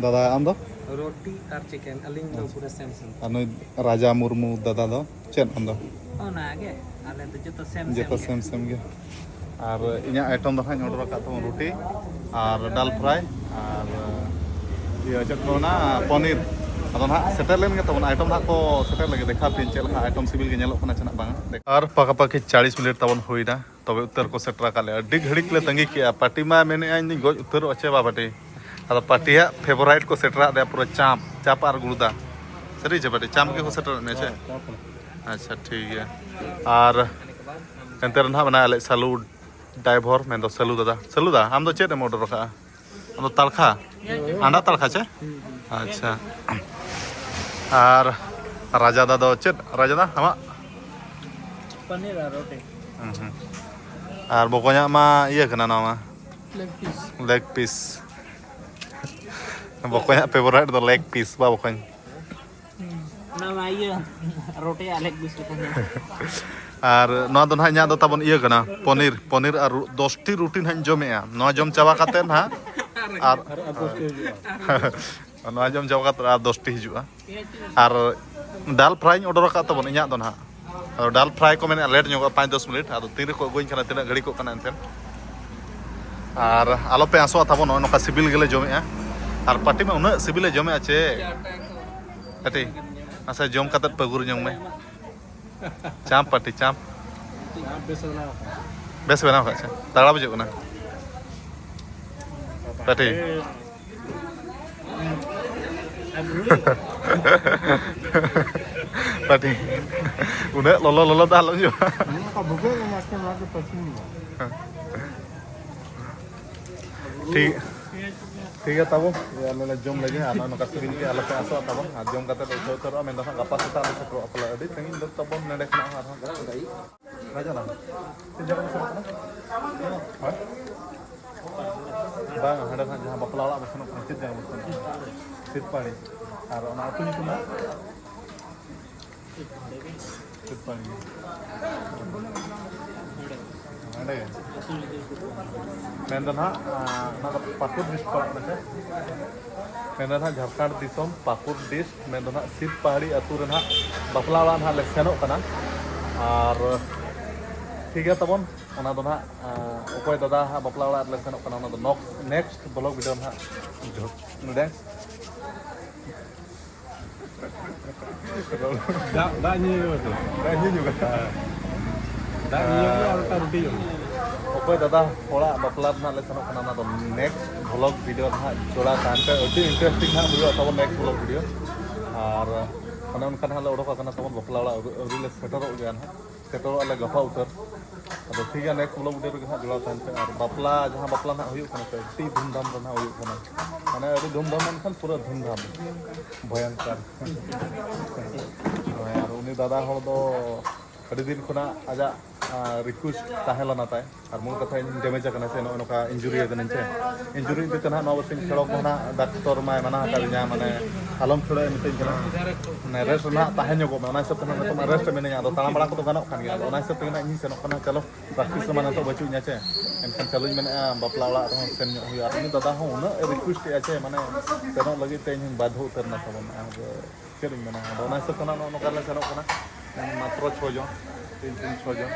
ᱫᱟᱫᱟ, ᱟᱢ ᱫᱚ? ᱨᱩᱴᱤ ᱟᱨ ᱪᱤᱠᱮᱱ, ᱟᱹᱞᱤᱧ ᱫᱚ ᱟᱪᱪᱷᱟ᱾ ᱯᱩᱨᱟᱹ ᱥᱮᱢ ᱥᱮᱢ᱾ ᱟᱨ ᱱᱩᱭ ᱨᱟᱡᱟ ᱢᱩᱨᱢᱩ ᱫᱟᱫᱟ ᱫᱚ ᱪᱮᱫ ᱟᱢ ᱫᱚ? ᱚᱱᱟᱜᱮ, ᱟᱞᱮ ᱫᱚ ᱡᱚᱛᱚ ᱥᱮᱢ ᱡᱚᱛᱚ ᱥᱮᱢ ᱜᱮ᱾ ᱥᱮᱢ ᱥᱮᱢ ᱜᱮ᱾ ᱟᱨ ᱤᱧᱟᱹᱜ ᱟᱭᱴᱮᱢ ᱫᱚ ᱦᱟᱸᱜ ᱤᱧ ᱚᱰᱟᱨ ᱟᱠᱟᱫ ᱛᱟᱵᱚᱱ ᱨᱩᱴᱤ ᱟᱨ ᱰᱟᱞ ᱯᱷᱨᱟᱭ ᱟᱨ ᱤᱭᱟᱹ ᱪᱮᱫ ᱠᱚ ᱢᱮᱱᱟ, ᱯᱚᱱᱤᱨ᱾ ᱟᱫᱚ ᱱᱟᱦᱟᱜ ᱥᱮᱴᱮᱨ ᱞᱮᱱ ᱜᱮ ᱛᱟᱵᱚᱱ, ᱟᱭᱴᱮᱢ ᱱᱟᱦᱟᱜ ᱠᱚ ᱥᱮᱴᱮᱨ ᱞᱮᱱ ᱜᱮ, ᱫᱮᱠᱷᱟᱣ ᱯᱮᱭᱟᱹᱧ ᱪᱮᱫ ᱞᱮᱠᱟ ᱟᱭᱴᱮᱢ ᱥᱤᱵᱤᱞ ᱜᱮ ᱧᱮᱞᱚᱜ ᱠᱟᱱᱟ ᱪᱮ ᱱᱟᱜ ᱵᱟᱝᱟ᱾ ᱟᱨ ᱯᱟᱠᱟ ᱯᱟᱠᱤ ᱪᱟᱲᱤᱥ ᱢᱤᱱᱤᱴ ᱛᱟᱵᱚᱱ ᱦᱩᱭᱱᱟ, ᱛᱚᱵᱮ ᱩᱛᱟᱹᱨ ᱠᱚ ᱥᱮᱴᱮᱨ ᱟᱠᱟᱫ ᱞᱮᱭᱟ᱾ ᱟᱹᱰᱤ ᱜᱷᱟᱹᱲᱤᱡ ᱞᱮ ᱛᱟᱺᱜᱤ ᱠᱮᱜᱼᱟ, ᱯᱟᱹᱴᱤ ᱢᱟ ᱢᱮᱱᱮᱫᱼᱟ ᱤᱧ ᱫᱚᱧ ᱜᱚᱡ ᱩᱛᱟᱹᱨᱚᱜᱼᱟ ᱪᱮ ᱵᱟ ᱯᱟᱹᱴᱤ᱾ ᱟᱫᱚ ᱯᱟᱹᱴᱤᱭᱟᱜ ᱯᱷᱮᱵᱚᱨᱟᱭᱤᱴ ᱠᱚ ᱥᱮᱴᱮᱨᱟᱜ ᱞᱮᱭᱟ ᱯᱩᱨᱟᱹ ᱪᱟᱢᱯ, ᱪᱟᱯ ᱟᱨ ᱜᱩᱲᱫᱟ᱾ ᱥᱟᱹᱨᱤ ᱪᱮ ᱯᱟᱹᱴᱤ? ᱪᱟᱢᱯ ᱜᱮᱠᱚ ᱥᱮᱴᱮᱨᱟᱜ ᱢᱮᱭᱟ ᱪᱮ? ᱦᱮᱸ, ᱪᱟᱯ᱾ ᱟᱪᱪᱷᱟ, ᱴᱷᱤᱠ ᱜᱮᱭᱟ᱾ ᱟᱨ ᱮᱱᱛᱮ ᱨᱮᱦᱚᱸ ᱢᱮᱱᱟᱭᱟ ᱟᱞᱮ ᱥᱟᱞᱩ ᱰᱟᱭᱵᱷᱚᱨ, ᱢᱮᱱᱫᱚ ᱥᱟᱞᱩ ᱫᱟᱫᱟ᱾ ᱥᱟᱞᱩ ᱫᱟ, ᱟᱢ ᱫᱚ ᱪᱮᱫ ᱮᱢ ᱚᱰᱟᱨ ᱟᱠᱟᱫᱼᱟ? ᱟᱢ ᱫᱚ ᱛᱟᱲᱠᱷᱟ? ᱟᱸᱰᱟ ᱛᱟᱲᱠᱟ ᱪᱮ? ᱟᱪᱪᱷᱟ᱾ ᱟᱨ ᱨᱟᱡᱟ ᱫᱟ ᱫᱚ ᱪᱮᱫ? ᱨᱟᱡᱟ ᱫᱟ, ᱟᱢᱟᱜ? ᱯᱟᱱᱤᱨ ᱟᱨ ᱨᱳᱴᱤ᱾ ᱦᱩᱸ, ᱦᱩᱸ᱾ ᱟᱨ ᱵᱚᱠᱚᱧᱟᱜ ᱢᱟ ᱤᱭᱟᱹ ᱠᱟᱱᱟ ᱱᱚᱣᱟ ᱢᱟ᱾ ᱞᱮᱜ ᱯᱤᱥ᱾ ᱞᱮᱜ ᱯᱤᱥ᱾ ᱵᱚᱠᱚᱧᱟᱜ ᱯᱷᱮᱵᱟᱨᱟᱭᱤᱴ ᱫᱚ ᱞᱮᱜ ᱯᱤᱥ, ᱵᱟ ᱵᱚᱠᱚᱧ? ᱚᱱᱟ ᱢᱟ ᱤᱭᱟᱹ, ᱨᱳᱴᱤ ᱟᱨ ᱞᱮᱜ ᱯᱤᱥ ᱞᱮᱠᱟ ᱧᱮᱞ᱾ ᱟᱨ ᱱᱚᱣᱟ ᱫᱚ ᱱᱟᱦᱟᱜ ᱤᱧᱟᱹᱜ ᱫᱚ ᱛᱟᱵᱚᱱ ᱤᱭᱟᱹ ᱠᱟᱱᱟ, ᱯᱚᱱᱤᱨ, ᱯᱚᱱᱤᱨ ᱟᱨ ᱨᱩ-, ᱫᱚᱥᱴᱤ ᱨᱩᱴᱤ ᱱᱟᱦᱟᱜ ᱤᱧ ᱡᱚᱢᱮᱜᱼᱟ᱾ ᱱᱚᱣᱟ ᱡᱚᱢ ᱪᱟᱵᱟ ᱠᱟᱛᱮᱫ ᱱᱟᱦᱟᱜ ᱟᱨ, ᱱᱚᱣᱟ ᱡᱚᱢ ᱪᱟᱵᱟ ᱠᱟᱛᱮᱫ ᱟᱨ ᱫᱚᱥᱴᱤ ᱦᱤᱡᱩᱜᱼᱟ᱾ ᱟᱨ ᱰᱟᱞ ᱯᱷᱨᱟᱭᱤᱧ ᱚᱰᱟᱨ ᱟᱠᱟᱫ ᱛᱟᱵᱚᱱ, ᱤᱧᱟᱹᱜ ᱫᱚ ᱱᱟᱦᱟᱜ᱾ ᱟᱫᱚ ᱰᱟᱞ ᱯᱷᱨᱟᱭ ᱠᱚ ᱢᱮᱱᱮᱫᱼᱟ ᱞᱮᱴ ᱧᱚᱜᱚᱜᱼᱟ, ᱯᱟᱸᱪ ᱫᱚᱥ ᱢᱤᱱᱤᱴ᱾ ᱟᱫᱚ ᱛᱤᱱ ᱨᱮᱠᱚ ᱟᱹᱜᱩᱧ ᱠᱟᱱᱟ, ᱛᱤᱱᱟᱹᱜ ᱜᱷᱟᱹᱲᱤᱡ ᱠᱚᱜ ᱠᱟᱱᱟ ᱮᱱᱛᱮᱫ᱾ ᱟᱨ ᱟᱞᱚᱯᱮ ᱟᱸᱥᱚᱜᱼᱟ ᱛᱟᱵᱚᱱ, ᱱᱚᱜᱼᱚᱭ ᱱᱚᱝᱠᱟ ᱥᱤᱵᱤᱞ ᱜᱮᱞᱮ ᱡᱚᱢᱮᱜᱼᱟ᱾ ᱟᱨ ᱯᱟᱹᱴᱤ ᱢᱟ ᱩᱱᱟᱹᱜ ᱥᱤᱵᱤᱞᱮ ᱡᱚᱢᱮᱜᱼᱟ ᱪᱮ᱾ ᱯᱟᱹᱴᱤ, ᱢᱟᱥᱮ ᱡᱚᱢ ᱠᱟᱛᱮᱫ ᱯᱟᱹᱜᱩᱨ ᱧᱚᱝ ᱢᱮ᱾ ᱪᱟᱢᱯ ᱯᱟᱹᱴᱤ, ᱪᱟᱢᱯ᱾ ᱵᱮᱥ ᱵᱮᱱᱟᱣ ᱟᱠᱟᱱᱟ᱾ ᱵᱮᱥ ᱵᱮᱱᱟᱣ ᱠᱟᱜ ᱪᱮ? ᱛᱟᱲᱟ ᱵᱩᱡᱷᱟᱹᱜ ᱠᱟᱱᱟ᱾ ᱯᱟᱹᱴᱤ᱾ ᱯᱟᱹᱴᱤ᱾ ᱩᱱᱟᱹᱜ ᱞᱚᱞᱚ ᱞᱚᱞᱚ ᱫᱚ ᱟᱞᱚᱢ ᱡᱚᱢᱟ᱾ ᱱᱚᱝᱠᱟ ᱵᱷᱩᱜᱟᱹᱜ ᱮᱢ ᱟᱥᱮ ᱱᱚᱣᱟ ᱫᱚ ᱯᱟᱹᱥᱤ ᱢᱮ᱾ ᱴᱷᱤᱠ, ᱴᱷᱤᱠ ᱜᱮᱭᱟ ᱛᱟᱵᱚ, ᱟᱞᱮ ᱞᱮ ᱡᱚᱢ ᱞᱮᱜᱮ᱾ ᱟᱨ ᱱᱚᱜᱼᱚᱭ ᱱᱚᱝᱠᱟ ᱥᱤᱵᱤᱞ ᱜᱮ ᱟᱞᱚᱯᱮ ᱟᱸᱥᱚᱜᱼᱟ ᱛᱟᱵᱚᱱ᱾ ᱟᱨ ᱡᱚᱢ ᱠᱟᱛᱮ ᱞᱮ ᱩᱴᱷᱟᱹᱣ ᱩᱛᱟᱹᱨᱚᱜᱼᱟ᱾ ᱢᱮᱱᱫᱚ ᱦᱟᱸᱜ ᱜᱟᱯᱟ ᱥᱮᱛᱟᱜ ᱞᱮ ᱥᱮᱴᱮᱨᱚᱜᱼᱟ ᱯᱟᱞᱮ᱾ ᱟᱹᱰᱤ ᱥᱟᱺᱜᱤᱧ ᱫᱚ ᱛᱟᱵᱚᱱ ᱱᱚᱰᱮ ᱠᱷᱚᱱᱟᱜ ᱦᱚᱸ ᱟᱨᱦᱚᱸ᱾ ᱨᱟᱡᱟ ᱫᱟ, ᱪᱮᱫ ᱡᱟᱭᱜᱟ ᱵᱚᱱ ᱥᱮᱱᱚᱜ ᱠᱟᱱᱟ? ᱦᱳᱭ? ᱵᱟᱝ, ᱦᱟᱸᱰᱮ ᱱᱟᱜ ᱡᱟᱦᱟᱸ ᱵᱟᱯᱞᱟ ᱚᱲᱟᱜ ᱵᱚᱱ ᱥᱮᱱᱚᱜ ᱠᱟᱱᱟ, ᱪᱮᱫ ᱡᱟᱭᱜᱟ ᱵᱚᱱ ᱥᱮᱱᱚᱜ ᱠᱟᱱᱟ? ᱥᱤᱛᱯᱟᱲᱤ᱾ ᱟᱨ ᱚᱱᱟ ᱟᱹᱛᱩ ᱧᱩᱛᱩᱢ ᱫᱚ? ᱥᱤᱛᱯᱟᱲᱤ᱾ ᱦᱟᱸᱰᱮ ᱜᱮ? ᱢᱮᱱᱫᱚ ᱱᱟᱦᱟᱜ, ᱟᱸ, ᱚᱱᱟ ᱫᱚ ᱯᱟᱹᱠᱩᱲ ᱰᱤᱥᱴ ᱯᱟᱲᱟᱜ ᱠᱟᱱᱟ ᱥᱮ? ᱢᱮᱱᱫᱚ ᱱᱟᱦᱟᱜ ᱡᱷᱟᱲᱠᱷᱚᱸᱰ ᱫᱤᱥᱚᱢ ᱯᱟᱹᱠᱩᱲ ᱰᱤᱥᱴ, ᱢᱮᱱᱫᱚ ᱱᱟᱦᱟᱜ ᱥᱤᱛ ᱯᱟᱦᱟᱲᱤ ᱟᱹᱛᱩ ᱨᱮ ᱱᱟᱦᱟᱜ ᱵᱟᱯᱞᱟ ᱚᱲᱟᱜ ᱱᱟᱦᱟᱜ ᱞᱮ ᱥᱮᱱᱚᱜ ᱠᱟᱱᱟ᱾ ᱟᱨ ᱴᱷᱤᱠ ᱜᱮᱭᱟ ᱛᱟᱵᱚᱱ, ᱚᱱᱟ ᱫᱚ ᱱᱟᱦᱟᱜ, ᱟᱸ, ᱚᱠᱚᱭ ᱫᱟᱫᱟ ᱦᱟᱸᱜ ᱵᱟᱯᱞᱟ ᱚᱲᱟᱜ ᱨᱮᱞᱮ ᱥᱮᱱᱚᱜ ᱠᱟᱱᱟ, ᱚᱱᱟ ᱫᱚ ᱱᱚᱠᱥ-, ᱱᱮᱠᱥᱴ ᱵᱞᱚᱜ ᱵᱷᱤᱰᱤᱭᱳ ᱱᱟᱦᱟᱜ ᱱᱮᱠᱥᱴ᱾ ᱫᱟᱜ, ᱫᱟᱜ ᱧᱩᱭ ᱢᱮ ᱵᱟᱹᱵᱩ᱾ ᱫᱟᱜ ᱧᱩ ᱧᱚᱜ ᱠᱟᱛᱮ᱾ ᱫᱟᱜ ᱧᱩ ᱧᱚᱜ ᱢᱮ ᱟᱨ ᱢᱤᱫᱴᱟᱝ ᱨᱩᱴᱤ ᱡᱚᱢ ᱢᱮ᱾ ᱚᱠᱚᱭ ᱫᱟᱫᱟ ᱦᱚᱲᱟᱜ ᱵᱟᱯᱞᱟ ᱨᱮᱱᱟᱜ ᱞᱮ ᱥᱮᱱᱚᱜ ᱠᱟᱱᱟ, ᱚᱱᱟ ᱫᱚ ᱱᱮᱠᱥᱴ ᱵᱷᱞᱚᱜ ᱵᱷᱤᱰᱤᱭᱳ ᱨᱮ ᱱᱟᱦᱟᱜ ᱡᱚᱲᱟᱣ ᱛᱟᱦᱮᱱ ᱯᱮ᱾ ᱟᱹᱰᱤ ᱤᱱᱴᱟᱨᱮᱥᱴᱤᱝ ᱱᱟᱦᱟᱜ ᱦᱩᱭᱩᱜᱼᱟ ᱛᱟᱵᱚᱱ ᱱᱮᱠᱥᱴ ᱵᱷᱞᱚᱜ ᱵᱷᱤᱰᱤᱭᱳ᱾ ᱟᱨ ᱚᱱᱮ ᱚᱱᱠᱟ ᱱᱟᱦᱟᱜ ᱞᱮ ᱚᱰᱚᱠᱚᱜ ᱠᱟᱱᱟ ᱛᱟᱵᱚᱱ, ᱵᱟᱯᱞᱟ ᱚᱲᱟᱜ ᱟᱹᱣᱨᱤ, ᱟᱹᱣᱨᱤ ᱞᱮ ᱥᱮᱴᱮᱨᱚᱜ ᱜᱮᱭᱟ ᱱᱟᱦᱟᱜ, ᱥᱮᱴᱮᱨᱚᱜ ᱟᱞᱮ ᱜᱟᱯᱟ ᱩᱛᱟᱹᱨ᱾ ᱟᱫᱚ ᱴᱷᱤᱠ ᱜᱮᱭᱟ, next vlog video ᱨᱮᱜᱮ ᱦᱟᱸᱜ ᱡᱚᱲᱟᱣ ᱛᱟᱦᱮᱱ ᱯᱮ᱾ ᱟᱨ ᱵᱟᱯᱞᱟ, ᱡᱟᱦᱟᱸ ᱵᱟᱯᱞᱟ ᱱᱟᱦᱟᱜ ᱦᱩᱭᱩᱜ ᱠᱟᱱᱟ ᱥᱮ, ᱟᱹᱰᱤ ᱫᱷᱩᱢᱫᱷᱟᱢ ᱨᱮ ᱱᱟᱦᱟᱜ ᱦᱩᱭᱩᱜ ᱠᱟᱱᱟ, ᱢᱟᱱᱮ ᱟᱹᱰᱤ ᱫᱷᱩᱢᱫᱷᱟᱢ ᱢᱮᱱᱠᱷᱟᱱ ᱯᱩᱨᱟᱹ ᱫᱷᱩᱢᱫᱷᱟᱢ, ᱵᱷᱚᱭᱚᱝᱠᱚᱨ᱾ ᱦᱳᱭ, ᱟᱨ ᱩᱱᱤ ᱫᱟᱫᱟ ᱦᱚᱲ ᱫᱚ ᱟᱹᱰᱤ ᱫᱤᱱ ᱠᱷᱚᱱᱟᱜ ᱟᱡᱟᱜ request ᱛᱟᱦᱮᱸ ᱞᱮᱱᱟ ᱛᱟᱭ, ᱟᱨ ᱢᱩᱞ ᱠᱟᱛᱷᱟ ᱤᱧ damage ᱟᱠᱟᱱᱟ ᱥᱮ, ᱱᱚᱜᱼᱚ ᱱᱚᱝᱠᱟ injury ᱟᱠᱟᱱᱟᱹᱧ ᱥᱮ, injury ᱤᱫᱤ ᱛᱮ ᱱᱟᱦᱟᱜ ᱱᱚᱣᱟ ᱵᱟᱨᱥᱤᱧ ᱠᱷᱮᱞᱳᱜ ᱠᱚ ᱱᱟᱦᱟᱜ ᱰᱟᱠᱛᱚᱨ ᱢᱟᱭ ᱢᱟᱱᱟ ᱟᱠᱟᱫᱤᱧᱟ, ᱢᱟᱱᱮ ᱟᱞᱚᱢ ᱠᱷᱮᱞᱳᱜ ᱮ ᱢᱤᱛᱟᱹᱧ ᱠᱟᱱᱟ, ᱢᱟᱱᱮ rest ᱨᱮ ᱱᱟᱦᱟᱜ ᱛᱟᱦᱮᱸ ᱧᱚᱜᱚᱜ ᱢᱮ, ᱚᱱᱟ ᱦᱤᱥᱟᱹᱵ ᱛᱮ ᱱᱟᱦᱟᱜ ᱱᱤᱛᱚᱜ ᱢᱟ rest ᱮ ᱢᱤᱱᱟᱹᱧᱟ, ᱟᱫᱚ ᱛᱟᱲᱟᱢ ᱵᱟᱲᱟ ᱠᱚᱫᱚ ᱜᱟᱱᱚᱜ ᱠᱟᱱ ᱜᱮᱭᱟ, ᱟᱫᱚ ᱚᱱᱟ ᱦᱤᱥᱟᱹᱵ ᱛᱮᱜᱮ ᱱᱟᱦᱟᱜ ᱤᱧ ᱥᱮᱱᱚᱜ ᱠᱟᱱᱟ᱾ ᱪᱚᱞᱚ, practice ᱨᱮᱢᱟ ᱱᱤᱛᱚᱜ ᱵᱟᱹᱪᱩᱜ ᱤᱧᱟ ᱪᱮ, ᱮᱱᱠᱷᱟᱱ ᱪᱟᱞᱩᱧ ᱢᱮᱱᱮᱫᱼᱟ ᱵᱟᱯᱞᱟ ᱚᱲᱟᱜ ᱨᱮᱦᱚᱸ ᱥᱮᱱ ᱧᱚᱜ ᱦᱩᱭᱩᱜᱼᱟ᱾ ᱟᱨ ᱩᱱᱤ ᱫᱟᱫᱟ ᱦᱚᱸ ᱩᱱᱟᱹᱜ ᱮ request ᱮᱫᱼᱟ ᱪᱮ, ᱢᱟᱱᱮ ᱥᱮᱱᱚᱜ ᱞᱟᱹᱜᱤᱫ ᱛᱮ ᱤᱧ ᱦᱚᱸᱧ ᱵᱟᱫᱷᱚ ᱩᱛᱟᱹᱨ ᱮᱱᱟ ᱛᱟᱵᱚᱱ᱾ ᱟᱫᱚ ᱪᱮᱫ ᱤᱧ ᱢᱮᱱᱟ, ᱟᱫᱚ ᱚᱱᱟ ᱦᱤᱥᱟᱹᱵ ᱛᱮ ᱱᱟᱜ ᱱᱚᱜᱼᱚ ᱱᱚᱝᱠᱟ ᱞᱮ ᱥᱮᱱᱚᱜ ᱠᱟᱱᱟ, ᱢᱟᱛᱨᱚ ᱪᱷᱚ ᱡᱚᱱ, ᱛᱤᱱ ᱛᱤᱱ ᱪᱷᱚ ᱡᱚᱱ᱾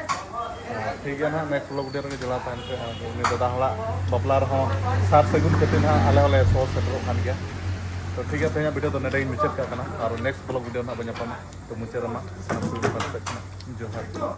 ᱟᱨ ᱴᱷᱤᱠ ᱜᱮᱭᱟ ᱱᱟᱦᱟᱜ, next vlog video ᱨᱮᱜᱮ ᱡᱚᱲᱟᱣ ᱛᱟᱦᱮᱱ ᱯᱮ᱾ ᱟᱨ ᱩᱱᱤ ᱫᱟᱫᱟ ᱦᱚᱲᱟᱜ ᱵᱟᱯᱞᱟ ᱨᱮᱦᱚᱸ ᱥᱟᱨ ᱥᱟᱹᱜᱩᱱ ᱠᱷᱟᱹᱛᱤᱨ ᱱᱟᱦᱟᱜ ᱟᱞᱮ ᱦᱚᱸᱞᱮ ᱥᱚᱦᱚᱨ ᱥᱮᱴᱮᱨᱚᱜ ᱠᱟᱱ ᱜᱮᱭᱟ᱾ ᱛᱚ ᱴᱷᱤᱠ ᱜᱮᱭᱟ, ᱛᱮᱦᱮᱧᱟᱜ video ᱫᱚ ᱱᱚᱰᱮ ᱜᱤᱧ ᱢᱩᱪᱟᱹᱫ ᱠᱟᱜ ᱠᱟᱱᱟ, ᱟᱨ next vlog video ᱱᱟᱦᱟᱜ ᱵᱚᱱ ᱧᱟᱯᱟᱢᱟ᱾ ᱛᱚ ᱢᱩᱪᱟᱹᱫ ᱨᱮᱢᱟ ᱥᱟᱱᱟᱢ ᱠᱚᱜᱮ ᱯᱟᱦᱴᱟ ᱥᱮᱫ ᱠᱷᱚᱱᱟᱜ ᱡᱚᱦᱟᱨ᱾